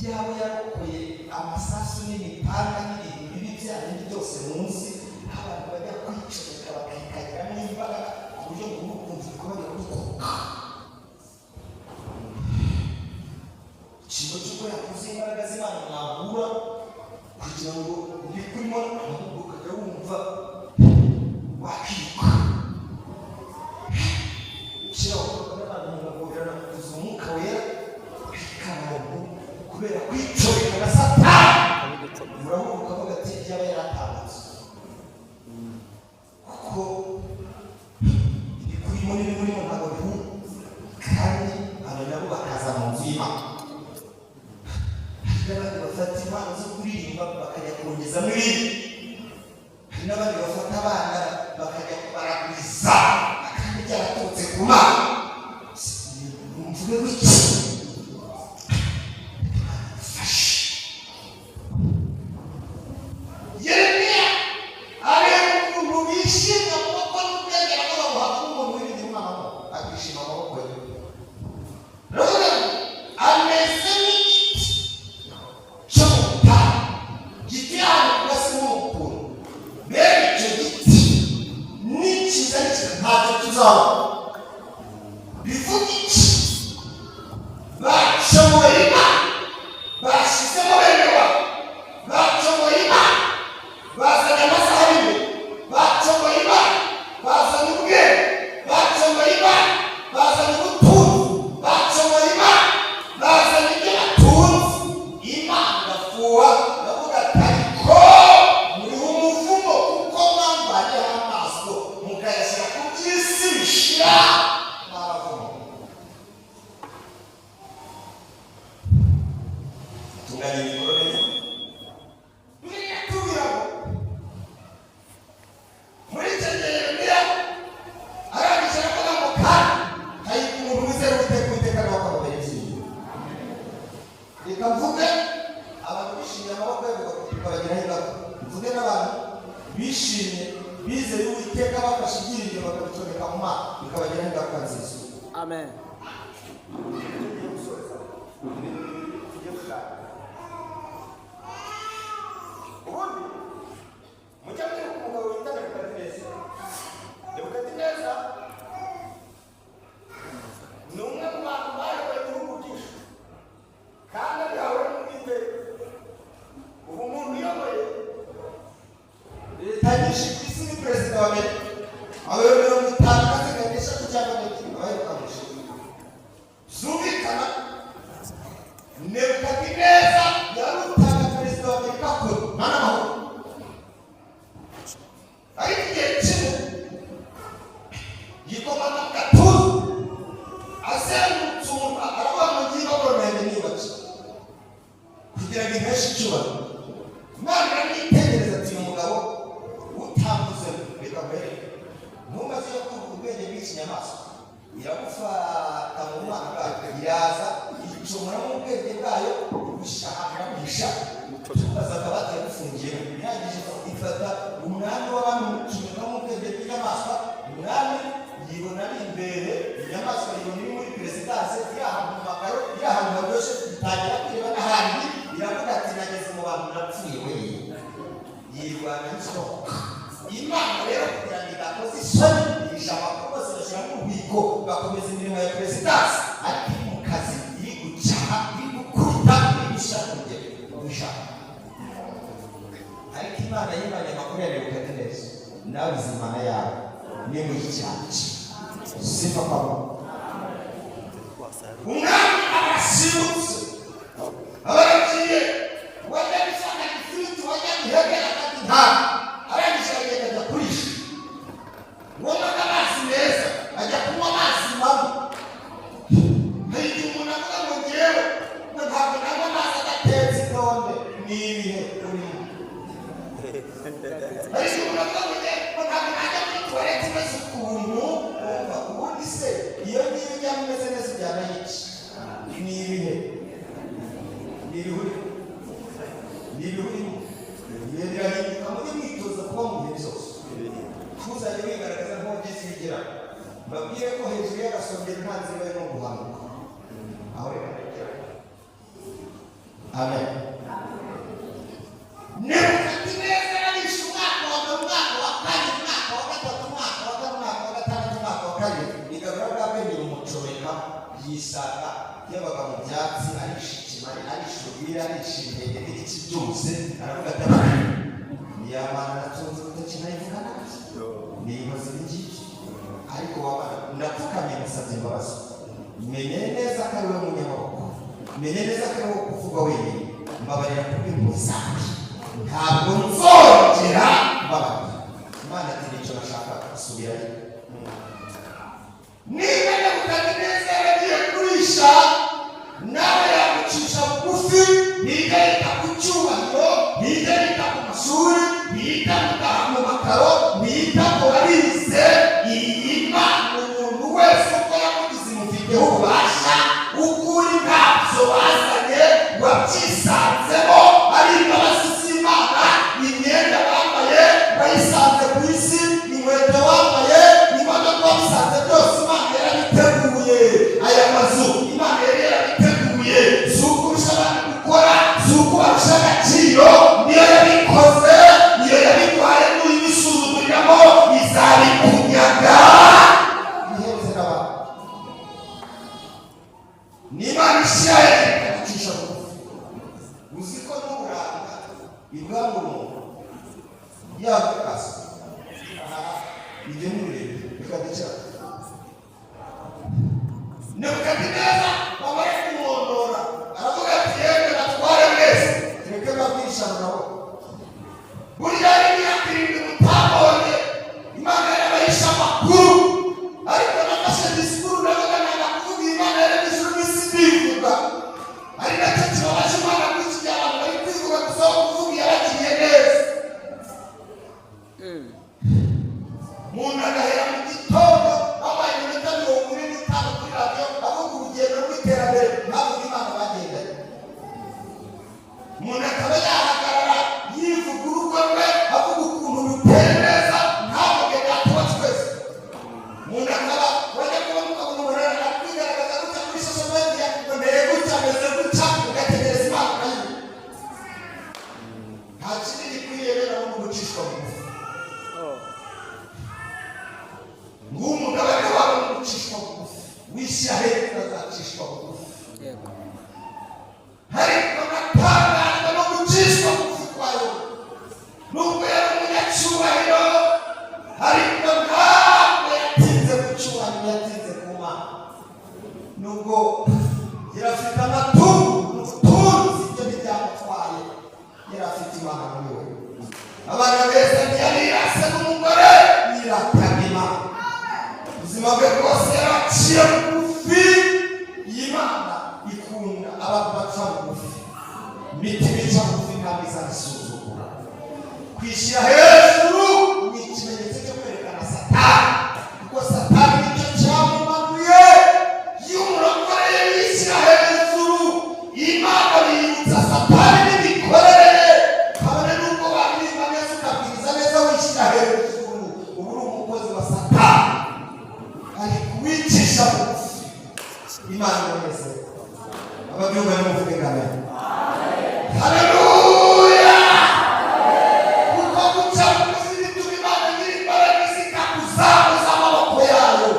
yabo yarokoye amasasu n'imipanga n'ibintu bibi bya bindi byose munsi, aho abantu bajya kwicomeka bakikagiramo imbaraga ku buryo ngo ukumva ibikorwa biragukuka. Ikintu cy'uko yakuze imbaraga z'Imana mwahura kugira ngo ibikurimo, ahubwo ukajya wumva wakiruka shyiraho n'abantu mugahoberana kuzuza Umwuka Wera, ariko abantu kubera kwicomeka na Satani murahubuka ukavuga ati yaba yaratambutse, kuko ibikurimo n'ibimurimo ntabwo bihura. Kandi aba nabo bakaza mu nzu y'Imana. Hari n'abandi bafata impano zo kuririmba bakajya kongezamo ibindi, hari n'abandi bafata abana bakajya kubaraguriza kandi byaraturutse ku Mana. Mvuge gutya, fashe Yeremiya. Bishimye, bizeye Uwiteka, bafashe ibyiringiro bakabicomeka mu Mana, bikabagiraho ingaruka nziza. Amen. Tugiye gusoza ibintu bibiri tugiye kuganira. Ubundi mujya mwibuka umugabo wita Nebukadineza. Nebukadineza ni umwe mu bantu bayoboye ibihugu byinshi kandi abihawe n'Uwiteka. Ubu umuntu uyoboye leta nyinshi ku isi ni perezida wa Amerika, abayoboye 50 na zirindwi eshatu cyangwa n'ebyiri abaheruka mu nshinga zumvikana. Nebukadineza yarutaga perezida wa Amerika kure, nta n'amahoro. Ariko igihe kimwe yikomanga mu gatuza, azengurutse umurwa, aravuga ngo ngiye Babuloni yanjye niyubatse kugira ngo impeshe icyubahiro. Imana iramwitegereza ati: "Uyu mugabo utambuze, reka nkwereke." Ntumaze yo kumva ubwenge bw'ikinyamaswa, iramufata mu mwana bwayo, iraza icomoramo ubwenge bwayo, ibushyira ahantu, iramuhisha, tubaza akabati yamufungiyemo. Irangije ifata umwami w'abami, mucomekamo ubwenge bw'inyamaswa. Umwami yibona ari imbere, inyamaswa yibona iri muri perezidanse, iri ahantu mu makaro, iri ahantu haryoshye, itangira kwireba n'ahandi. Iravuga ati: "Nageze mu bantu napfuye we." Yirwana n'isoko. Imana rero, kugira ngo idakoze isoni, ihisha amakuru bose, bashyiramo ububiko, bakomeza imirimo ya perezidanse, ariko iri mu kazi, iri gucaha, iri gukubita, iri gushyira ku rugero gushaka. Ariko Imana yimanye amakuru ya Nebukadineza. Nawe izi Imana yawe ni mu icyacu sifa kwa Mungu. Umwami arasimbutse, abaragiye wajya gusanga ifiriti, wajya ihene, akata intama. Arangije aragenda ajya kurisha, ngombwa amazi meza, ajya kunywa amazi mabi. Hari igihe umuntu avuga ngo ngewe ngo ntabwo nanywa amazi adatetse. Itonde, ni ibihe urimo. Hari igihe umuntu avuga ngo ngewe ngo ntabwo najya muri toilette imeze ukuntu. Wumva ubundi se iyo ngiyo ujyamo imeze neza, ujyana iki? Ni ibihe, ni ibihe urimo, ni ibihe urimo. Ibihe birahinduka. Mujye mwitoza kuba mu bihe byose, ntuzajye wigaragaza nk'uwagize ibigera. Mbabwire ko hejuru y'agasongero nta nzira yo guhanuka aho. Reka ndekera. Amen. Nebukadineza yarishe umwaka wa mbere, umwaka wa kabiri, umwaka wa gatatu, umwaka wa kane, umwaka wa gatandatu, umwaka wa karindwi. Igarura bwa bwenge, bumucomeka, yisanga yabaga mu byatsi, arisha ikimari, arisha urwiri, arisha intege n'ibiki byose. Aravuga ati: "Niyamana natunze urutoki, nayivuga nabi, nibaza ibi ngibyo, ariko wabana ndapfukamye, musabye imbabazi. Menye neza ko ari we munyamaboko, menye neza ko ari wowe kuvuga wenyine. Mbabarira kubw'impuhwe zawe, ntabwo nzongera, mbabarira." Imana ati: "Nicyo nashaka, asubirayo." Niba Nebukadineza yaragiye kurisha, nawe yagucisha bugufi. Ntijya yita ku cyubahiro, ntijya yita ku mashuri, ntiyita mu makaro, ntiyita ku barize. Iyi Mana umuntu wese uko yamugize imufiteho ububasha. Ukuri ntabyo wazanye, wabyisanzemo, ari imbabazi z'Imana. Imyenda wambaye wayisanze ku isi, inkweto wambaye, imodoka wabisanze, byose Imana yarabiteguye. Aya mazu Imana yari yarabiteguye. Si uko urusha abandi gukora, si uko ubarusha agaciro, niyo yabikoze, niyo yabiguhaye. Nuyibisuzuguriramo izabikunyaga ihereze n'abandi. Ni Imana ishyira hejuru ikagucisha bugufi. Uzi ko n'uburanga ibwambura umuntu yagukasa? Ibyo ni birebire, reka ducara. Nebukadineza bamara kumwondora, aravuga ati: "Yemwe batware mwese, tureke babwirisha nabo. Burya hari imyaka 7 mutabonye, Imana yarabahishe amakuru, ariko nafashe disikuru ndavuga nanga kuvuga Imana yaremye ijuru n'isi ndivuga." Ari nacyo kibabaje Imana kuri iki gihe, abantu bari kwivuga gusa aho kuvuga iyabagiriye neza. Umuntu agahera mu gitondo babaye iminota 45 kuri radiyo avuga urugendo rw'iterambere, ntavuga Imana bagendanye. Umuntu akaba yahagarara yivuga urugo rwe, avuga ukuntu ruteye. Ariko ntabwo yatinze ku cyubahiro, yatinze ku Mana. Nubwo yari afite amatungo n'ubutunzi, ibyo ntibyamutwaye, yari afite Imana muri we. Abana beza, ntiyabirase n'umugore, yirataga Imana. Ubuzima bwe bwose yaraciye bugufi. Iyi Mana ikunda abantu baca bugufi. Imitima ica bugufi ntabwo izabisuzugura. Kwishyira hejuru ni ikimenyetso cyo kwerekana Satani, kuko Satani nicyo cyamumanuye. Iyo umurokore yishyira hejuru, Imana biyibutsa Satani n'imikorere ye. Kabone n'ubwo waririmba neza, ukabwiriza neza, wishyira hejuru, uba uri umukozi wa Satani. Ariko wicisha bugufi, Imana iranezerwa. Ababyumva nimuvuge amen. Haleluya! Kuko guca bugufi bituma Imana igira imbaraga, zikakuzamuza amaboko yayo.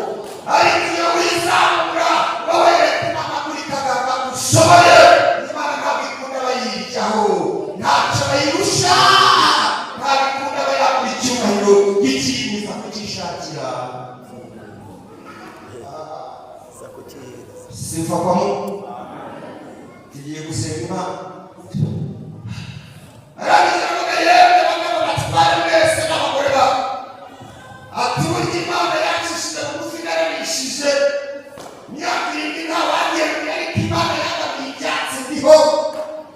Ariko iyo wizamura, wowe wereka Imana kuri kaganga ushoboye. Imana ntabwo ikunda abayiryaho, ntacyo bayirusha, ntabwo ikunda abayakura icyubahiro ikiyimiza kukishakira. Za kukihereza. Sifa kwa Mungu. Tugiye gusenga Imana. Arangije aravuga: "Yemwe bagabo batware mwese n'abagore babo," ati: "Burya Imana yacishije bugufi, nararishije imyaka 7 ntawangeruye, ariko Imana yagabiye ibyatsi ndiho.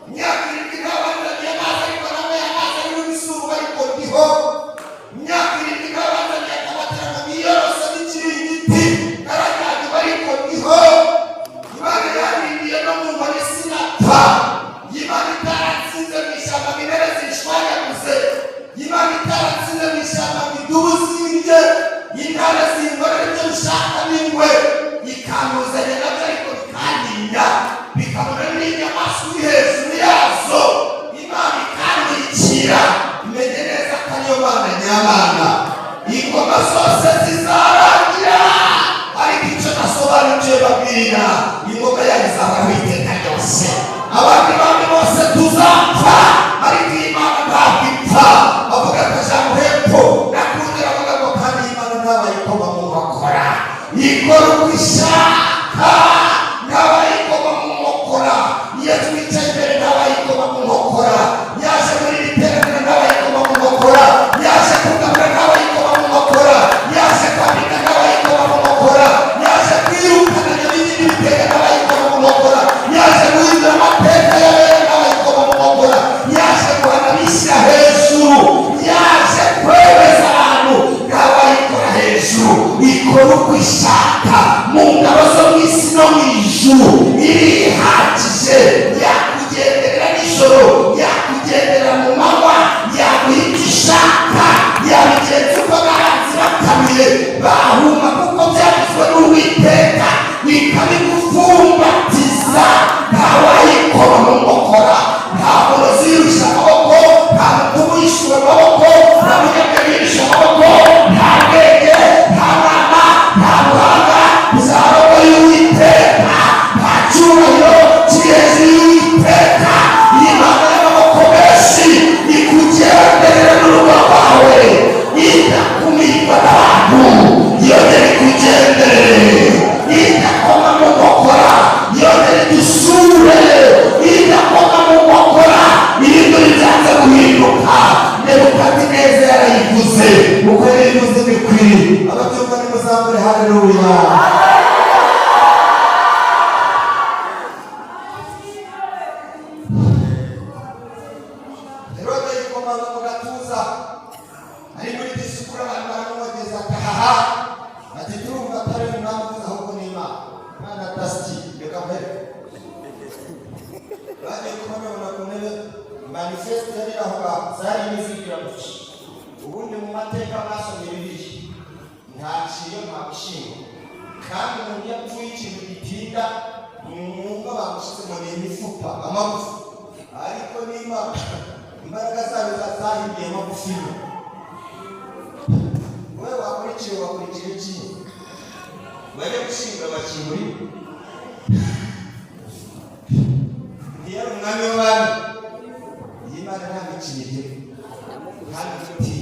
Imyaka 7 ntawanzaniye amazi, ariko nanyweye amazi arimo imisuru, ariko ndiho. Imyaka 7 ntawanzaniye akamatera ngo niyorose n'ikiringiti, naranyagiwe, ariko ndiho. Imana yarindiye no mu nkoni sinapfa. Imana itaratsinze mu ishyamba ngo intare zishwanyaguze, Imana itaratsinze mu ishyamba ngo idubu zirye, intare zinkorera ibyo bishaka n'ingwe, ikantuzanya nabyo ariko bikantinya, bikabona n'inyamaswa iri hejuru yazo, Imana ikantwikira, menye neza ko ariyo Mana nyamana. Ingoma zose zizarangira, ariko icyo nasobanukiwe babwira, ingoma yayo izahoraho iteka ryose. Abandi bami bose tuzapfa, ariko iyi Mana ntabwo ipfa." Avuga akajambo hepfo nakundira, avuga ngo: "Kandi iyi Mana ntabayikoma mu nkokora, ikora uko ishaka, ntabayikoma mu nkokora. Iyo twicaye imbere, ntabayikoma mu nkokora. Yaje muri iri teraniro, ntabayikoma mu nkokora. Yaje kugabura, ntabayikoma mu nkokora. Yaje kwandika, ntabayikoma mu nkokora. Yaje kwirukana nyabingi n'ibitega, ntabayikoma mu nkokora. Yaje guhindura amateka y'abera, ntabayikoma mu nkokora. Yaje guhana abishyira hejuru, yaje kwemeza abantu, ntabayikora hejuru. Ikora uko ishaka mu ngabo zo mu isi no mu ijuru. Irihagije, yakugenderera nijoro, yakugenderera mu manywa, yaguha ibyo ishaka, yabigenza uko n'abanzi bakanuye bahuma, kuko byavuzwe n'Uwiteka, ikabigufumbatiza. Ntawayikoma mu nkokora. Nta murozi yirusha amaboko, nta mupfumu yishyura amaboko, nta munyabwenge yirusha amaboko, nta bwenge, nta nama, nta buhanga buzabamo y'Uwiteka. Nta cyubahiro kiri hejuru y'Uwiteka. Iyi Mana y'amaboko menshi ikugenderera n'urugo rwawe, idakumirwa n'abantu, yongere ikugenderere, idakoma mu nkokora, yongere idusure, idakoma mu nkokora. Ibintu byanze guhinduka, Nebukadineza yarayivuze, uko yayivuze bikwiriye." Ababyumva nimuzamure haleluya. Herode yikomanga mu gatuza ari muri disikuru, abantu baramumogeza, atahaha, ati: "Turumva atari umwami uvuze, ahubwo ni Imana." Imana tasiti, reka nkwereke. Bagiye kubona ku ntebe manifeste yari aho ngaho, zari imizigira gutya. Ubundi mu mateka mwasomye Bibiliya, nta ciyo, nta gushyingura. Kandi umuntu iyo apfuye, ikintu gitinda mwumva bamushyize ngo ni imifupa, amagufa. Ariko niba imbaraga zayo zahinduye amagufi ye, wowe wakurikiye, wakurikiye iki? Bajya gushyingura, bakingura iwe. Ntiyari umwami w'abami. Iyi Mana nta mikino igira, nta miti.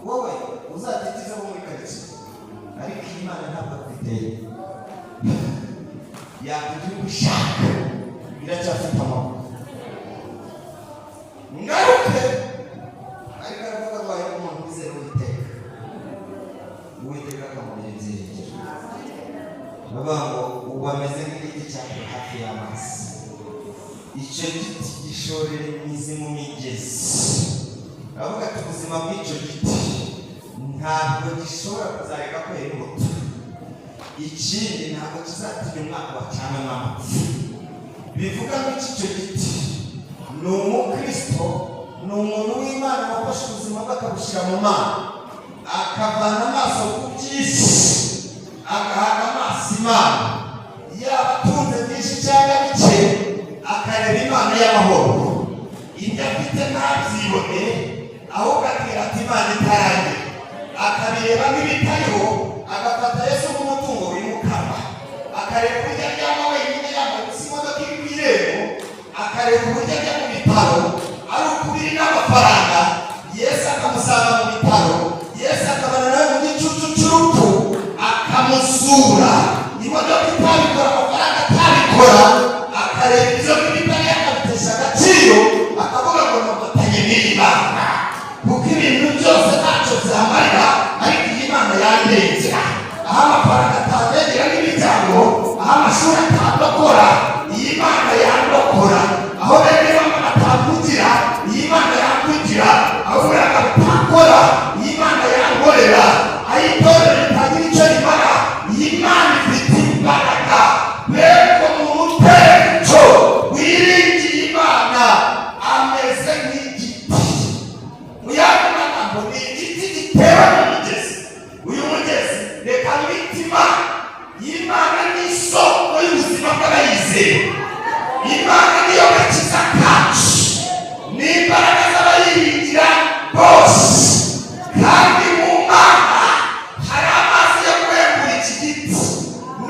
Wowe Iteye yakugira uko ishaka, iracyafite amaboko. Ngaruke, ariko aravuga ngo hahirwa umuntu wizera Uwiteka, Uwiteka akamubera ibyiringiro. Bavuga ngo ubu ameze nk'igiti cyatewe hafi y'amazi, icyo giti gishorera imizi mu migezi. Aravuga ati ubuzima bw'icyo giti ntabwo gishobora kuzareka kwera imbuto. Ikindi, ntabwo kizatinya umwaka wacanamo amapfa. Bivuga ngo iki, icyo giti ni umukristo, ni umuntu w'Imana wafashe ubuzima bwe akabushyira mu Mana, akavana amaso ku by'isi, agahanga amaso Imana. Yaba atunze byinshi cyangwa bike, akareba Imana y'amahoro. Ibyo afite ntabyibone, ahubwo akira ati Imana itarangira, akabireba nk'ibitariho, agafata Yesu nk'umutungo wimukanwa, akareba uburyo aryama wenyine yambaye ubusa, imodoka iri ku irembo, akareba uburyo ajya mu bitaro ari ukubiri n'amafaranga, Yesu akamusanga mu bitaro, Yesu akabana nawe mu gicucu cy'urupfu, akamusura. Imodoka itabikora, amafaranga atabikora, akareba ibyo ngibyo akabitesha agaciro, akavuga ngo nafatanye n'iyi Mana, kuko ibintu byose ntacyo byamarira, ariko iyi Mana yandengera. Aho amafaranga atandengera n'imiryango, aho amashuri atandokora, iyi Mana yandokora. Aho bene bamwe batamvugira, iyi Mana yamvugira. Aho uburanga butakora, iyi Mana yankorera. Aho itorero ritagira icyo rimara, iyi Mana ifite imbaraga. Mbega umuntu uteco wiringiye Imana ameze nk'igiti! Mu yandi magambo, ni igiti gitewe mu mugezi. Uyu mugezi reka mitima y'Imana ni isoko y'ubuzima bw'abayizera. Imana niyo gakiza kacu, ni imbaraga z'abayiringira bose. Kandi mu Mana hari amazi yo kwegura iki giti.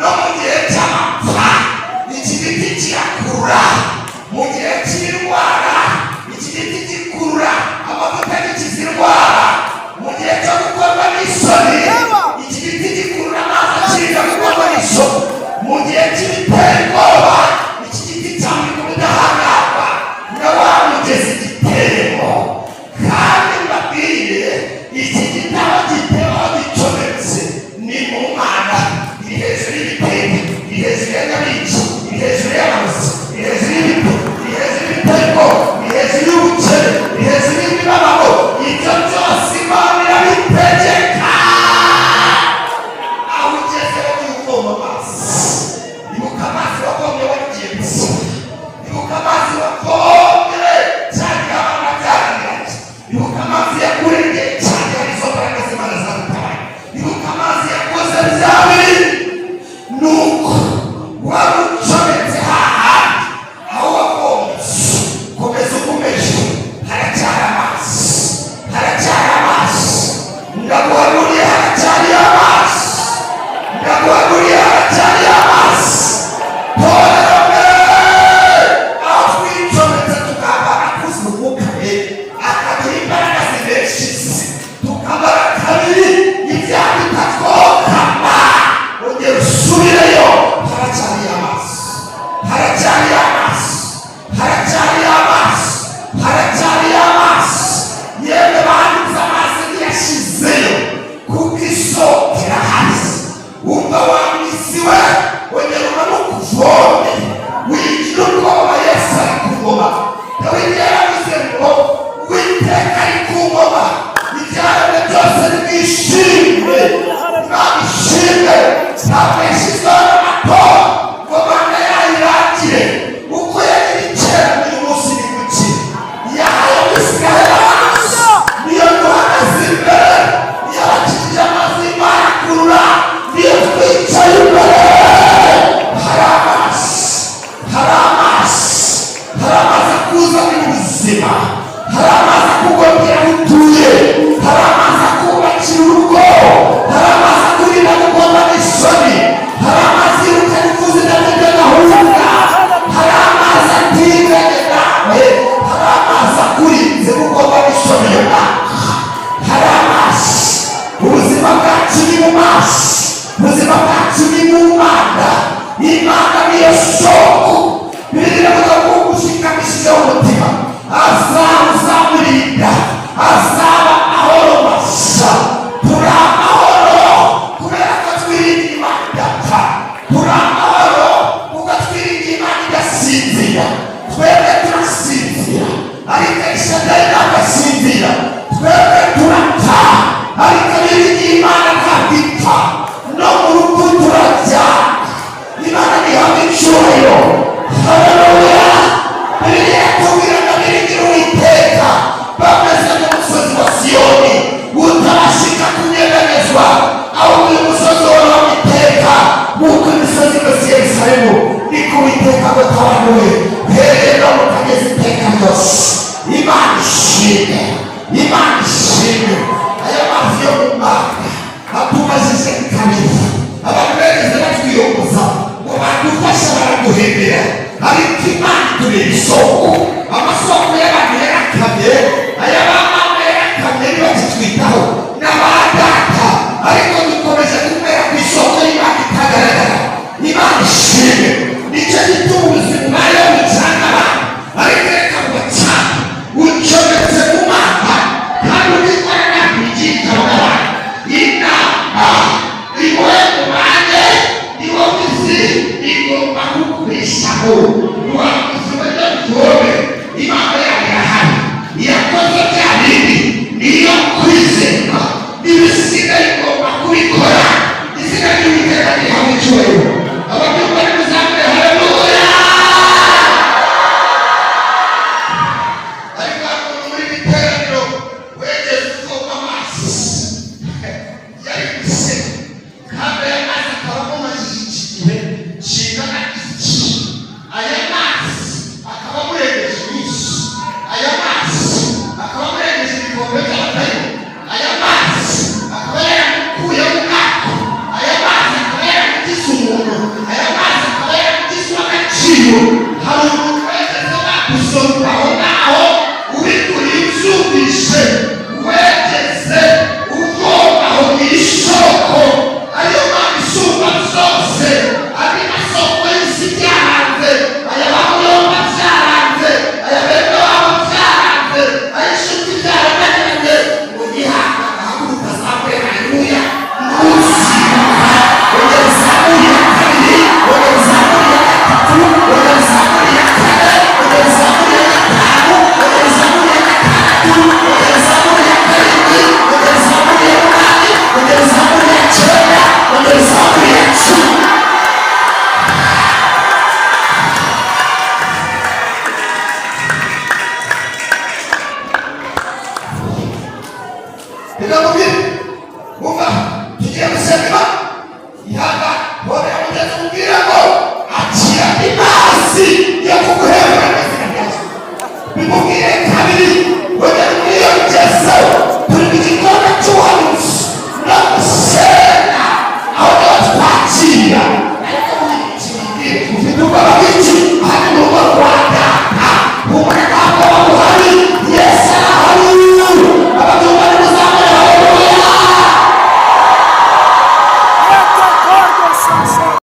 No mu gihe cy'amapfa iki giti kirakura, mu gihe cy'indwara iki giti gikurura amavuta gikiza indwara, mu gihe cyo gukorwa n'isoni iki giti gikurura amazi akirinda gukorwa n'isoni, mu gihe cy'ibitera ubwoba iki giti cyambika ubudahangarwa na wa mugezi giteyemo. Kandi mbabwire, iki giti aho gitewe, aho gicometse ni mu Mana. Iri hejuru y'ibitenge, iri hejuru ya nyabingi, iri hejuru y'amazu, iri hejuru y'ibiti, iri hejuru y'ibitego, iri hejuru y'ubukene, iri hejuru y'imibabaro. Ibyo byose Imana irabitegeka. Aho ugeze wowe uvoma amazi, ibuka amazi wavomye wagiye gusoma, ibuka amazi wavomye cyane abana byaraniranye, ibuka amazi yakurengeye cyane hari izo mbaraga z'Imana zagutabaye, ibuka amazi yakoze bya bindi. Nuko waba ucometse hahandi aho wavomye, komeza ukomeje, haracyari amazi, haracyari amazi. Ndaguhanuriye, haracyari amazi. Ndaguhanuriye, haracyari amazi. Torero mwe, aho twicometse tukabana kuzuza umwuka we, akaduha imbaraga zinesha isi, tukamara kabiri ibyaha bitatwokama, ongera usubireyo, haracyari amazi, haracyari amazi, haracyari amazi, haracyari amazi. Yemwe banditse, amazi ntiyashizeyo, kuko isoko irahari. Wumva wa misi we, ongera umanuke uvome, wigira ubwoba, Yesu ari ku ngoma. Dawidi yaravuze ngo Uwiteka ari ku ngoma, ibyaremwe byose nimwishimwe. Imana ishimwe, ntabwo yashyizweho n'amatora ngo manda yayo irangire. Uko yagira kera, n'uyu munsi ni kuki yahaye Abisiraheli amazi, niyo duhagaze imbere. Yabakijije amazi barakurura, niyo twicaye imbere. Hari amazi, hari amazi, hari amazi akuzanira ubuzima, hari amazi akugongera aho utuye, hari amazi akubakira urugo, hari amazi akurinda gukorwa n'isoni. Azaba amahoro masa. Turi amahoro kubera ko twiringiye Imana idapfa. Turi amahoro kuko twiringiye Imana idasinzira. Twebwe turasinzira, ariko Elishadayi ntabwo asinzira. Twebwe turapfa, ariko biringiye Imana ntabwo ipfa. No mu rupfu turajyana. Imana ntihabwa icyubahiro. Haleluya! Bibiliya yatubwira ngo biringire Uwiteka bameze nk'umusozi wa Siyoni utabashika kunyeganyezwa, ahubwo uyu musozi uhoraho iteka nk'uko imisozi yose i Yerusalemu, niko Uwiteka agutabanuye uhereye no mu kagezi iteka ryose. Imana ishimwe, Imana ishimwe. Aya mazi yo mu Mana atumajije kabiri. Abantu bigeze batwiyogoza ngo badufashe, baraduhembera, ariko Imana itureba isoko. Amasoko y'abantu yarakamye, ay'abamama yarakamye, ntibakitwitaho n'aba data, ariko dukomeje kunywera ku isoko y'Imana itagaragara. Imana ishimwe. Nicyo gituma ubuzima ubayeho bucana abantu, ariko reka bubacana ucometse mu Mana kandi ubikora ntabwo n'abantu. Inama iwe mubane niwo mizi igomba kukubeshaho. Umuhanuzi w'Imana, Imana yawe irahari, yakoze bya bindi, niyo kwizerwa, n'ibisigaye igomba kubikora. Izina ry'Uwiteka rihabwa icyubahiro. Ababyumva nimuzamure haleluya. Ariko hari umuntu muri iri teraniro wegeze uvoma amazi yari guseka, kandi aya mazi akaba amumajije iki gihe kingana iki, aya mazi akaba amurengeje iminsi, aya mazi akaba amurengeje ibikombe by'abadayimoni, aya mazi akaba yaramukuye mu bwato, aya mazi akaba yaramugize umuntu, aya mazi akaba yaramugize uw'agaciro. Hari umuntu wegeze bagusoma aho ngaho ubikuriye ubyumvishe, wegeze uvoma aho mu isoko, ariyo mpamvu isumba zose. Andi masoko y'isi byaranze, aya bamuyomba byaranze, aya bene wabo byaranze, ay'inshuti byarananiranye, ngo gihanga ahaguruka azamure haleluya. Ntuzimuka, ongera uzamure iya kabiri, ongera uzamure iya gatatu, ongera uzamure iya kane, ongera uzamure iya gatanu, ongera uzamure iya gatandatu, ongera uzamure iya karindwi, ongera uzamure iya munani, ongera uzamure iya cyenda, ongera uzamure iya 10. Reka mubwire.